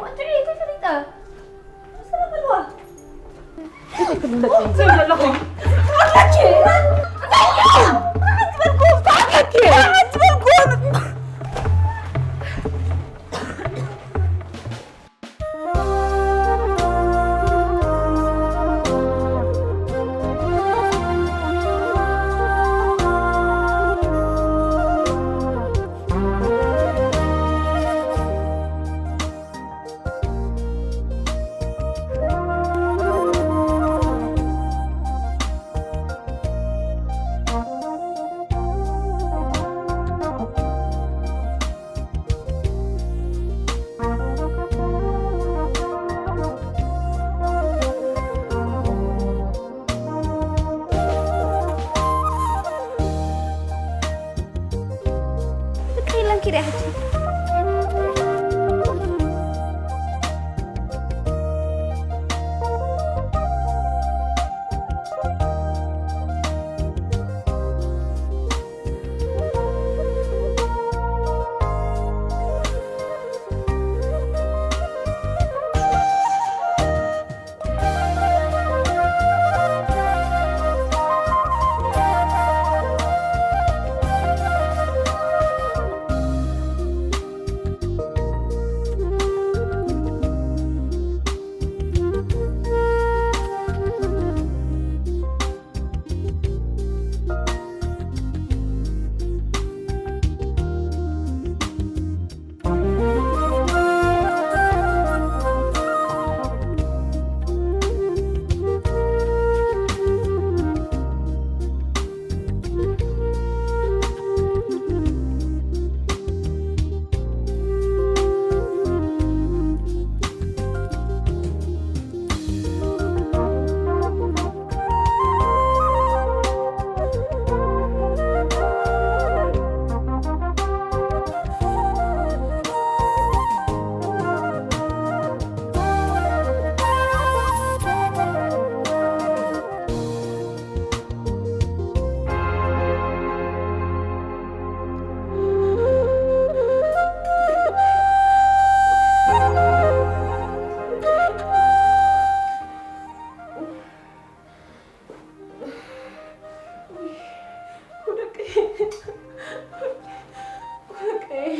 ደቀይ፣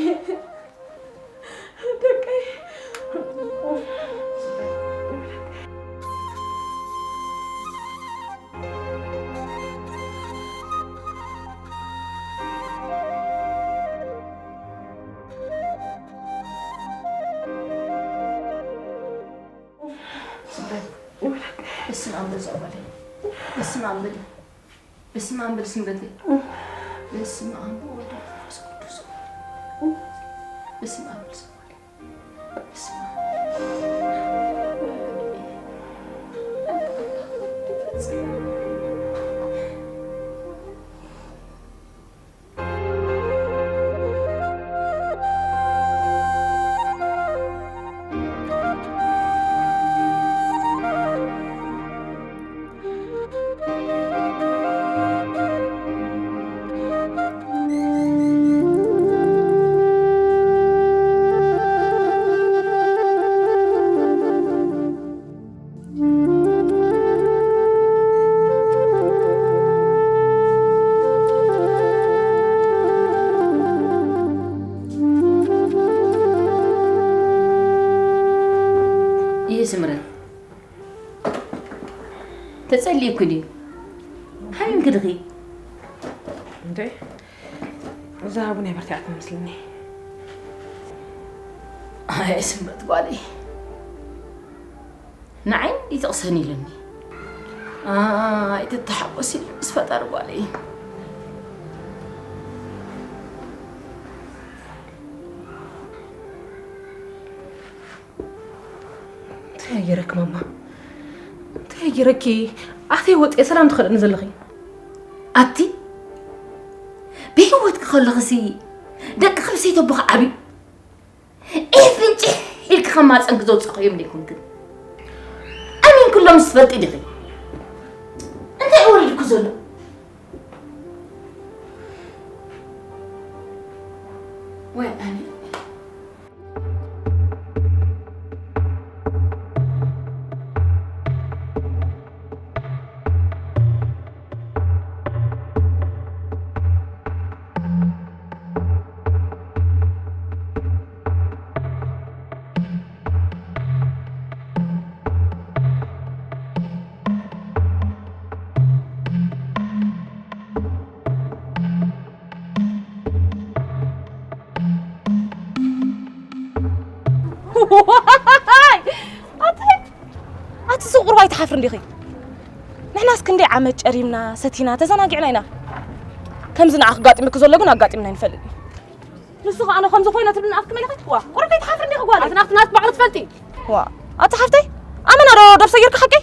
ደቀይ። በስመ ኣብ በል እዛ ጓለይ። በስመ ኣብ በል። በስመ ኣብ በል ስምረተይ። በስመ ኣብ ወወልድ ወመንፈስ ቅዱስ። በስመ ኣብ በል እዛ ጓለይ። በስመ ኣብ። ይህ ስምረት ተጸሊእኩ ድዩ? ሓሚምኪ ድኺ? እንዴ፣ እዛ ቡን በርቲዓት መስልኒ። ኣይ ስምረት ጓለይ፣ ንዓይ እንዲ ትቕሰን ኢሉኒ። ኣይ ትተሓጎስ ኢሉ ምስ ፈጣሪ ጓለይ። እንታይ ገይረክ ማማ? እንታይ ገይረኪ? ኣተይ ወፂ ሰላም ትኸደኒ ዘለኺ? ኣቲ ብህይወት ክኸለኽሲ ደቂ ክልሰይቶ ብኻ ዓብዩ ኤፍንጭሕ ኢልክ ከማፀንክ ዘውፅእኽዮም ደይኮንክን ኣሚን ኩሎም ዝፈልጢ ድኺ? እንታይ ወሪድኩ ዘሎ? ወይ ኣነ ዋይ! ኣቲ ኣቲ እዚ ቁሩብ ኣይትሓፍርን ዲኺ? ንሕናስ ክንደይ ዓመት ጨሪምና ሰቲና ተዘናጊዕና ኢና። ከምዚ ንዓኺ ኣጋጢሙኪ ዘሎ ግን ኣጋጢምና ኣይንፈልጥን። ንሱ ኸኣ ኣነ ከምዚ ኮይነ ትብልን ኣፍኪ መሊኺ? ዋ፣ ቁሩብ ከይትሓፍሪ እንዲኺ ጓለይ። ኣቲ ናፍቲ ናፍቲ ባዕሉ ትፈልጢ። ዋ፣ ኣቲ ሓፍተይ፣ ኣመና ዶ ደብሰ ጌርካ ሓቀይ?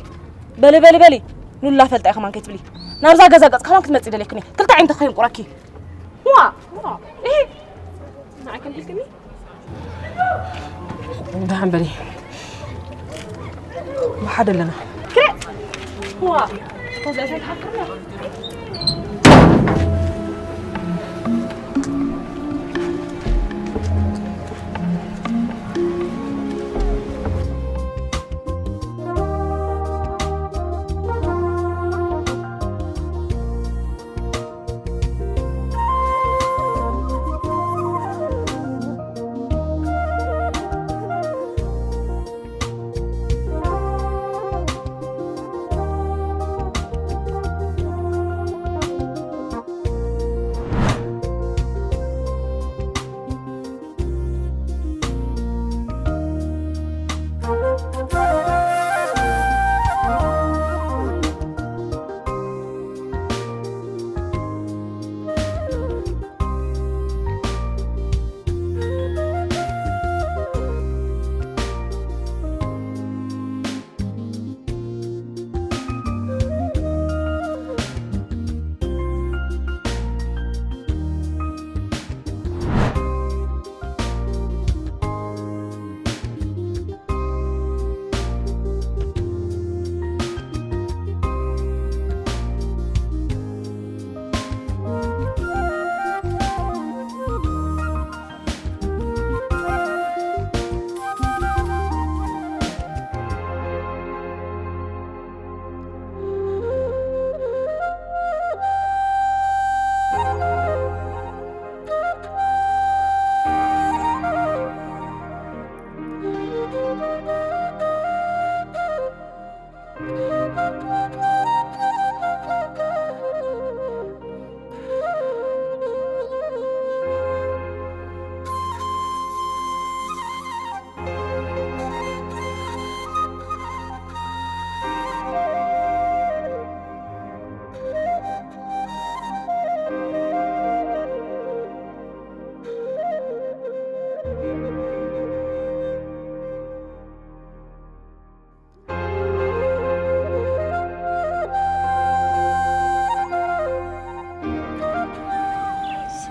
በሊ፣ በሊ፣ በሊ። ኑላ ፈልጣ ኢኻ ማን ከይትብሊ። ናብዛ ገዛ ገጽ ከማን ክትመጽእ ደልየክኒ። ክልተ ዓይኒ ተኸይን ቁራኪ። ዋ፣ ዋ፣ እሂ። ንዓይ ከምዚ ኢልክኒ? ደሓን በሊ። ብሓደ ኣለና። ክሬ! ዋ፣ እዛ ዘይትሓፍር እያ።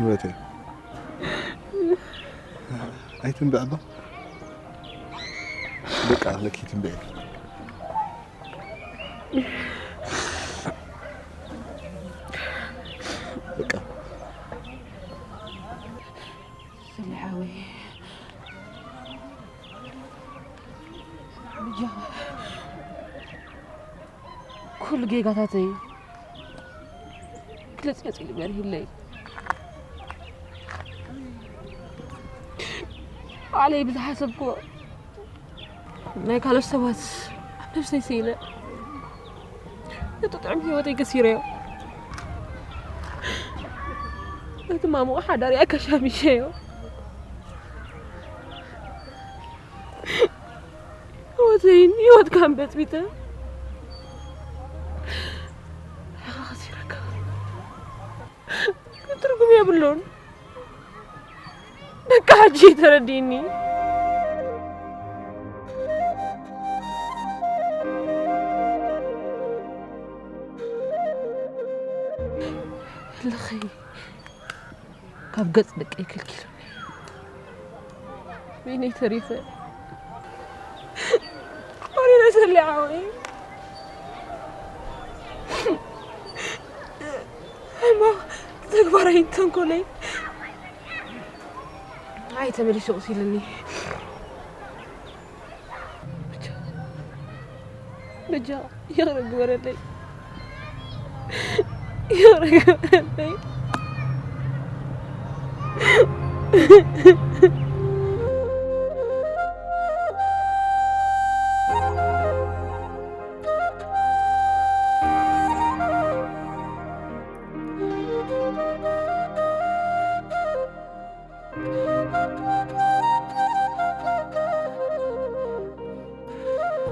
ህይወተይ ኣይትንብዕ እባ። በቃ ለኪ ትንብዕ። በቃ ስለ ሓወይ ብጃኻ ኩሉ ጌጋታተይ ግልጽ ገጽ ኢሉ በሪህለይ። ባዕለይ ብዝሓሰብክዎ ናይ ካልኦት ሰባት ኣብ ነብሰይ ስኢነ ነቲ ጥዑም ህይወተይ ከሲረዮ። ነቲ ማሙቕ ሓዳር ኣከሻሚሸዮ። ህይወተይን ህይወትካን በጽቢጠ ንዓኻ ከሲረካ ግን ትርጉም የብሉን። በቃ ሕጂ ተረዲእኒ። ልኺ ካብ ገጽ ደቀይ ከልኪሉኒ። በይነይ ተሪፈ። ወሪረ ሰሊዓ ወይ እሞ ተግባረይ ተንኮለይ ኣይ ተመሊሱ ቁሲልኒ። ብቻ ብቻ ይቕረ ግበረለይ። ይቕረ ግበረለይ።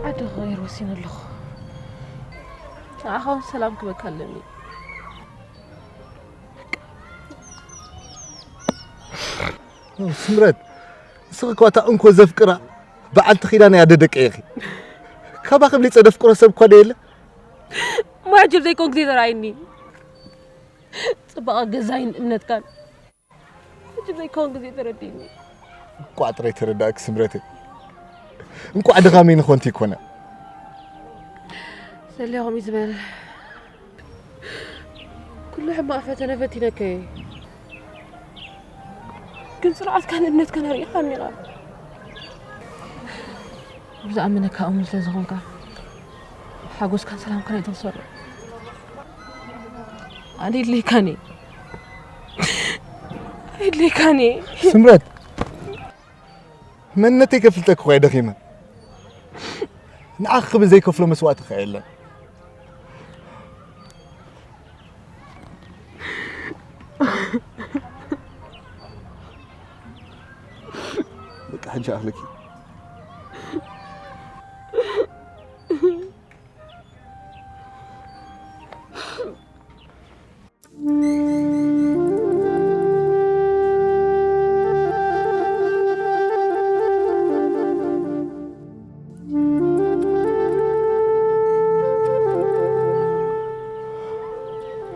ዓዲ ክቕይር ወሲነ ኣለኹ። ንዓኻ እውን ሰላም ክበካ ኣለኒ። ስምረት፣ ንስኺ እኳ እታ እንኮ ዘፍቅራ በዓልቲ ኪዳን እያ ደደቀ ኢኺ። ካባኺ ብሊፀ ደፍቅሮ ሰብ እኳ ደየለ። ማዕጅብ ዘይኮን ግዜ ተራእይኒ። ጽባቐ ገዛይን እምነትካን ማዕጅብ ዘይኮን ግዜ ተረዲእኒ። እንቋዕ ጥራይ ተረዳእክ ስምረተይ። እንቋዕ ድኻመይ ንኾንቲ ይኮነ። ሰሊኹም እዩ ዝበል ኩሉ ሕማቕ ፈተነ ፈቲነከ እየ። ግን ስርዓትካን እምነትካን ኣርኢኻኒ ኢኻ። ብዝኣመነካ እሙን ስለ ዝኾንካ ሓጎስካን ሰላምካን ኣይትኽሰሮ። ኣነ የድልየካን እየ። ኣየድልየካን እየ። ስምረት፣ መንነተይ ከፍልጠኪ እኳ እየ ደኺመ። ንዓኺ ክብል ዘይከፍሎ መስዋእቲ ከ የለን። በቃ ሕጂ ኣኽለኪ።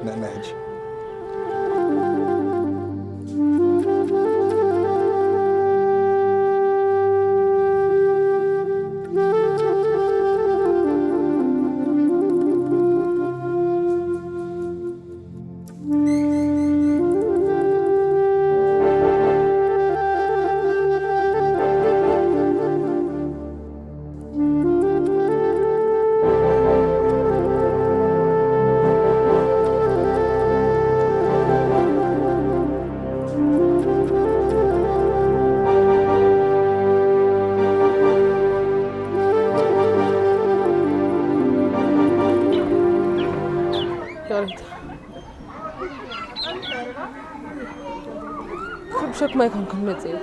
ንዕና ሕጂ። ይቕሬታ። ኩሉ ሸክማይ ከም ክንመጽእ እየ።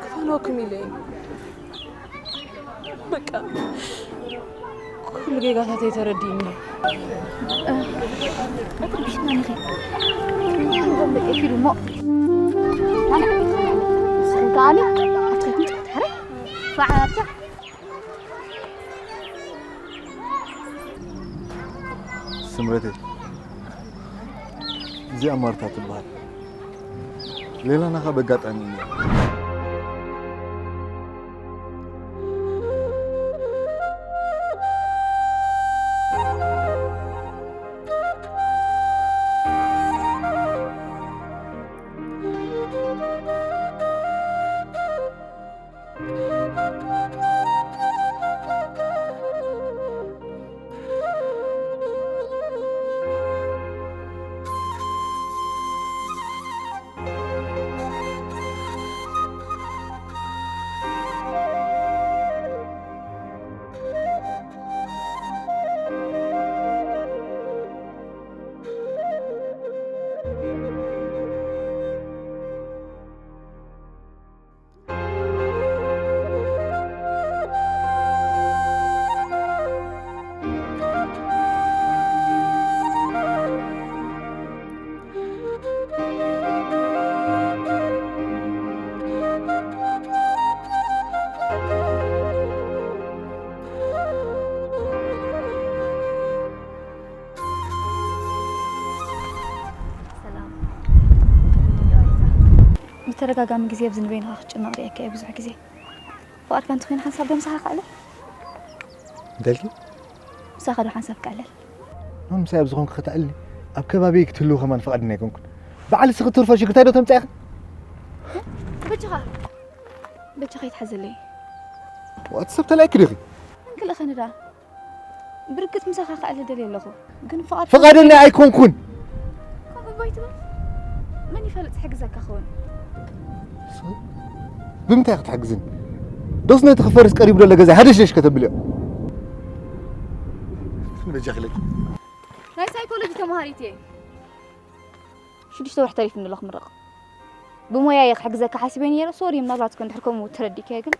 ክፋኖ ክም ኢለ እየ። በቃ ኩሉ ጌጋታተይ ተረዲእኒ። በትሪ ብሽና ንኸ ንዞም ደቂ ፊሉ እሞ ኣነ ዓበይቲ ንስኽን ከኣኒ ኣትከት ምጽት ሕረ ፋዓታ ስምረተይ እዚኣ ማርታ ትበሃል። ሌላና ኸኣ በጋጣሚ እዩ። ሰላም። ብተደጋጋሚ ግዜ ኣብዚ ንበይንኻ ክትጭነቕ ርእየካ እየ ብዙሕ ግዜ። ፍቓድካ እንተኾይኑ ሓንሳብ ዶ ምሳኻ ክዕልል? እንተልኪ? ምሳኻ ዶ ሓንሳብ ክዕልል? ኖ፣ ምሳይ ኣብ ዝኾንኩ ከተዕልሊ፣ ኣብ ከባቢይ ክትህልው ከማን ፍቓደኛ ኣይኮንኩን። ባዕልሲ ክትርፎ ሽግር እንታይ ዶ ተምጻእኺ? በጃኻ፣ በጃኻ ይትሓዘለይ። ዋት ሰብ ተላይኪ ዲኺ? እንክልእኸኒ ደኣ። ብርግጽ ምሳኻ ክዕልል ደልየ ኣለኹ፣ ግን ፍቓድ ፍቓደኛ ኣይኮንኩን። ከምኡ እባ ኣይትበል። መን ይፈልጥ ክሕግዘካ ክኸውን። ብምንታይ ክትሕግዝን? ዶስ ነቲ ክፈርስ ቀሪቡ ዘሎ ገዛ ሃደሽደሽ ከተብልዮ? በጃኺ ለኪ። ናይ ሳይኮሎጂ ተማሃሪት እየ። ሽዱሽተ ወርሒ ተሪፉኒ ኣሎ ክምረቕ። ብሞያ እየ ክሕግዘካ ሓሲበ ነይረ። ሶሪ፣ ምናልባት ኮን ድሕሪ ከምኡ ተረዲእካዮ ግን።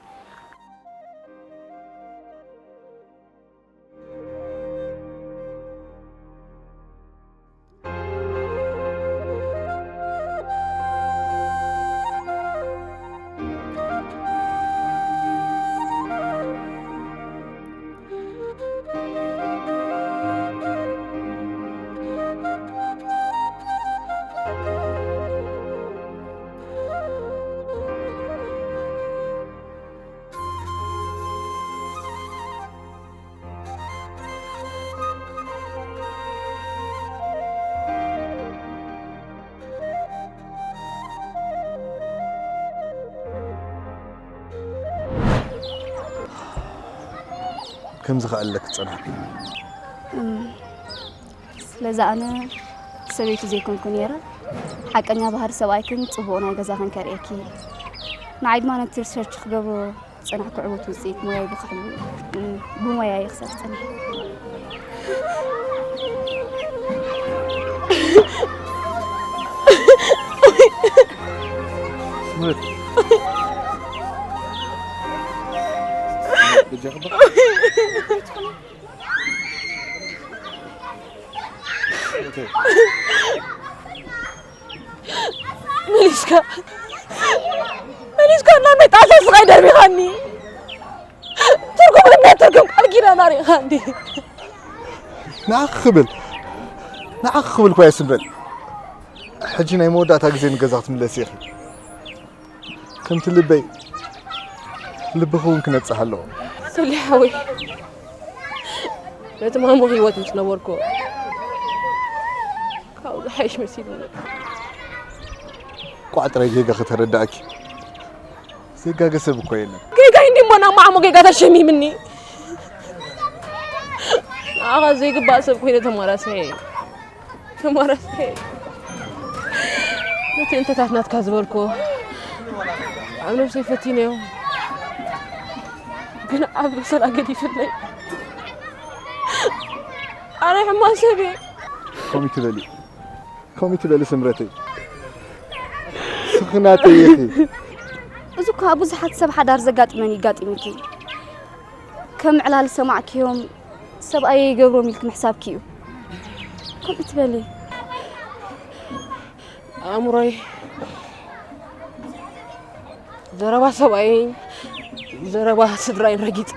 ከምዚ ከኣለክ ጸናሕኪ። እም፣ ስለዚ ኣነ ሰበይቲ ዘይኮንኩ ነይረ። ሓቀኛ ባህሪ ሰብኣይክን ጽቡቕ ናይ ገዛኽን ከርእየኪ። ንዓይ ድማ ነቲ ሪሰርች ክገብሮ ዝጸናሕኩ ዕዉት ውጽኢት ሞያይ ብኽሕሉ፣ እም፣ ብሞያይ ክሰርሕ ጸኒሐ። ስምረት። በጃኺ እባ። ኦኬ። መሊስካ፣ መሊስካ ናብ ናይ ጣልታ ስቓይ ደርቢኻኒ። ትርጉም እምነት፣ ትርጉም ቃል ኪዳን ኣሪእኻ እንዲ። ንዓኺ ክብል፣ ንዓኺ ክብል እኳ እየ ስምረት። ሕጂ ናይ መወዳእታ ግዜ ንገዛ ክትምለሲ ኢኺ። ከምቲ ልበይ፣ ልብኺ እውን ክነጽህ ኣለዎ። ሶሊ ሓወይ፣ ነቲ ማሞ ህይወት ምስ ነበርኩ፣ ካብኡ ዝሓይሽ መሲሉኒ። ቋዕ ጥራይ ጌጋ ከተረድኣኪ። ዘይጋገ ሰብ እኮ የለን። ጌጋይ እንዲ እሞ ናብ ማዕሞ ጌጋ ተሸሚምኒ። ንዓኻ ዘይግባእ ሰብ ኮይነ ተማራስሐ። ተማራስሐ። ነቲ እንተታት ናትካ ዝበልኮ ኣብ ነብሰይ ፈቲነዮ። ግን ኣብ ርእሰና ገዲፍለይ። ኣነ ሕማቕ ሰብ እየ። ከምኡ ትበሊ፣ ከምኡ ትበሊ ስምረተይ። ስኽናተይ ኢኺ። እዚ እኳ ብዙሓት ሰብ ሓዳር ዘጋጥመን ይጋጥምኪ። ከም ዕላል ሰማዕክዮም ሰብኣየ ይገብሮም ኢልኪ ምሕሳብኪ እዩ። ከምኡ ትበሊ። ኣእምሮይ ዘረባ ሰብኣይን ዘረባ ስድራይን ረጊጸ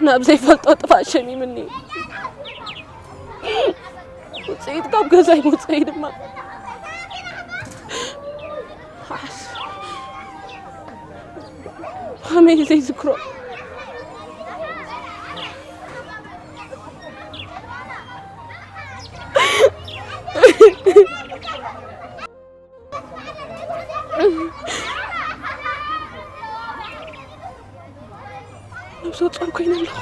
ናብ ዘይፈልጦ ጥፋእ ሸሚምኒ። ውፅኢት ካብ ገዛይ መውፅኢ ድማ። ብኸመይ ዘይዝክሮ? ነብሰ ጾር ኮይነ ኣለኹ።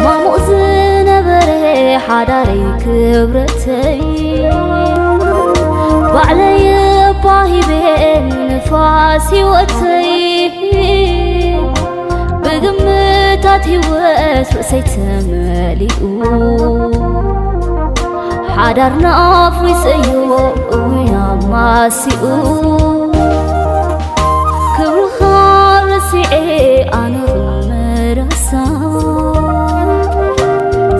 ማሙቕ ዝነበረ ሓዳረይ ክብረተይ፣ ባዕለይ እባ ሂበ ንፋስ ህይወተይ። ብግምታት ህይወት ርእሰይ ተመሊኡ፣ ሓዳርና ኣፍሪሰዮ እውን ኣማሲኡ። ክብርኻ ረሲዐ ኣነ ምረሳ፣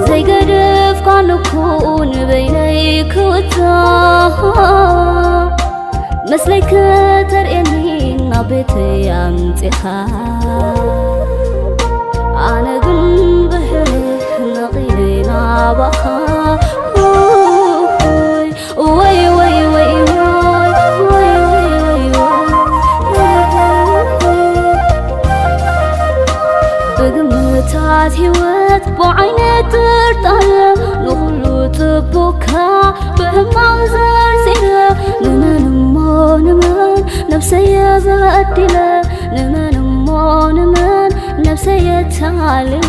ዘይገደፍካኒ እኮ ንበይነይ ክውታ። መስለይ ከተርእየኒ ናብ ቤተይ ኣምጺኻ፣ ኣነ ግን ብሕልሕ ነቒለ ናባኻ። ወይ፣ ወይ፣ ወይ፣ ወይ፣ ወይ፣ ወይ፣ ወይ፣ ወይ። ብግምታት ህይወት ብዓይነ ጥርጣረ ንኹሉ ጽቡቕካ ብሕማቕ ዘርዚረ፣ ንመን እሞ ንመን ነብሰየ በዲለ፣ ንመን እሞ ንመን ነብሰየ ተማልለ።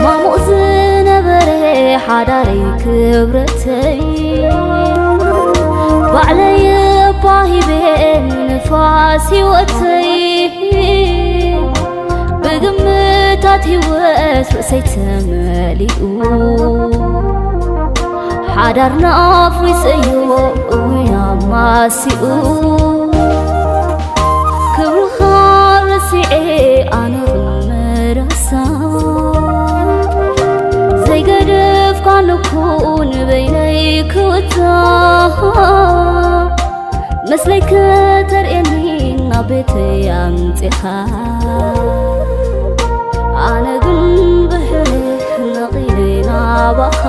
ማሙቕ ዝነበረ ሓዳረይ ክብረተይ፣ ባዕለይ እባ ሂበ ንፋስ ህይወተይ። ብግምታት ህይወት ርእሰይ ተመሊኡ፣ ሓዳርና ኣፍሪሰዮ እውን ኣማሲኡ። ክብርኻ ረሲዐ ኣነ ምረሳ፣ ዘይገደፍካኒ እኮ ንበይነይ ክውታ። መስለይ ከተርእየኒ ናብ ቤተይ ኣምጺኻ፣ ኣነ ግን ብሕልሕ ነቒለ ናባኻ።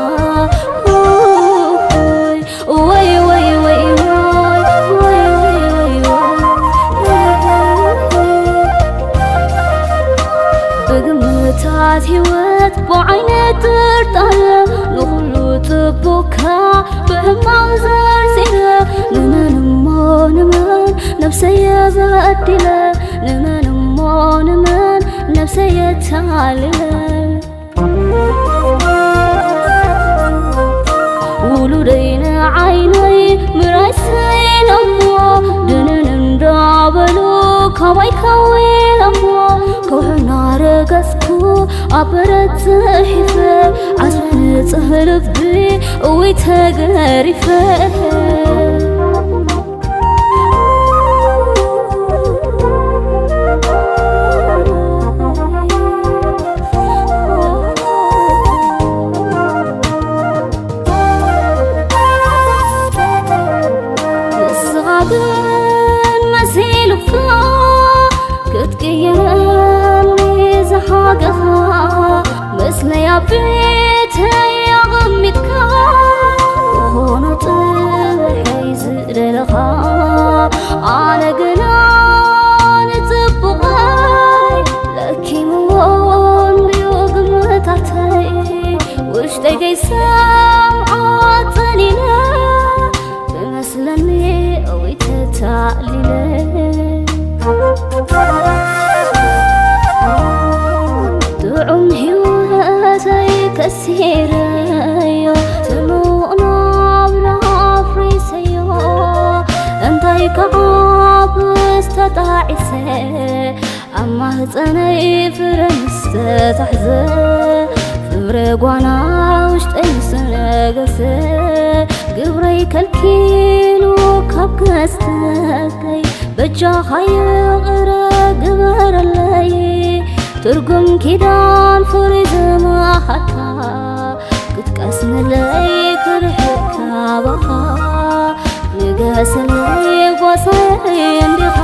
ወይ፣ ወይ፣ ወይ፣ ወይ፣ ወይ። ብግምታት ህይወት ብዓይነ ጥርጣረ ንኹሉ ጽቡቕካ ብሕማቕ ዘርዚረ፣ ንመን እሞ ንመን ነብሰየ በዲለ፣ ንመን እሞ ንመን ነብሰየ ተማልለ። ውሉደይ ንዓይነይ ምራይ ሰኢነሞ፣ ድንን እንዳበሉ ካባይ ከዊለሞ። ከውሒ እናረገጽኩ ኣብ በረት ጽሒፈ፣ ዓስቢ ንጽህ ልቢ እውይ ተገሪፈ። ንስኻ ግን መሲሉካ ክትቅየረኒ ዝሓገኻ፣ መስለያ ቤተይ ኣቐሚጥካ፣ ዝኾነ ጽብሒ ተጣዒሰ ኣብ ማህፀነይ ፍረ ምስ ተታሕዘ፣ ፍረ ጓና ውሽጠይ ምስ ነገሰ፣ ግብረይ ከልኪሉ ካብ ክነስተይ፣ በጃኻ ይቕረ ግበረለይ። ትርጉም ኪዳን ፍሪ ዝመሃካ፣ ክትቀስነለይ ክርሕቅ ካባኻ፣ ንገሰለይ ጓሳይ እንዲኻ።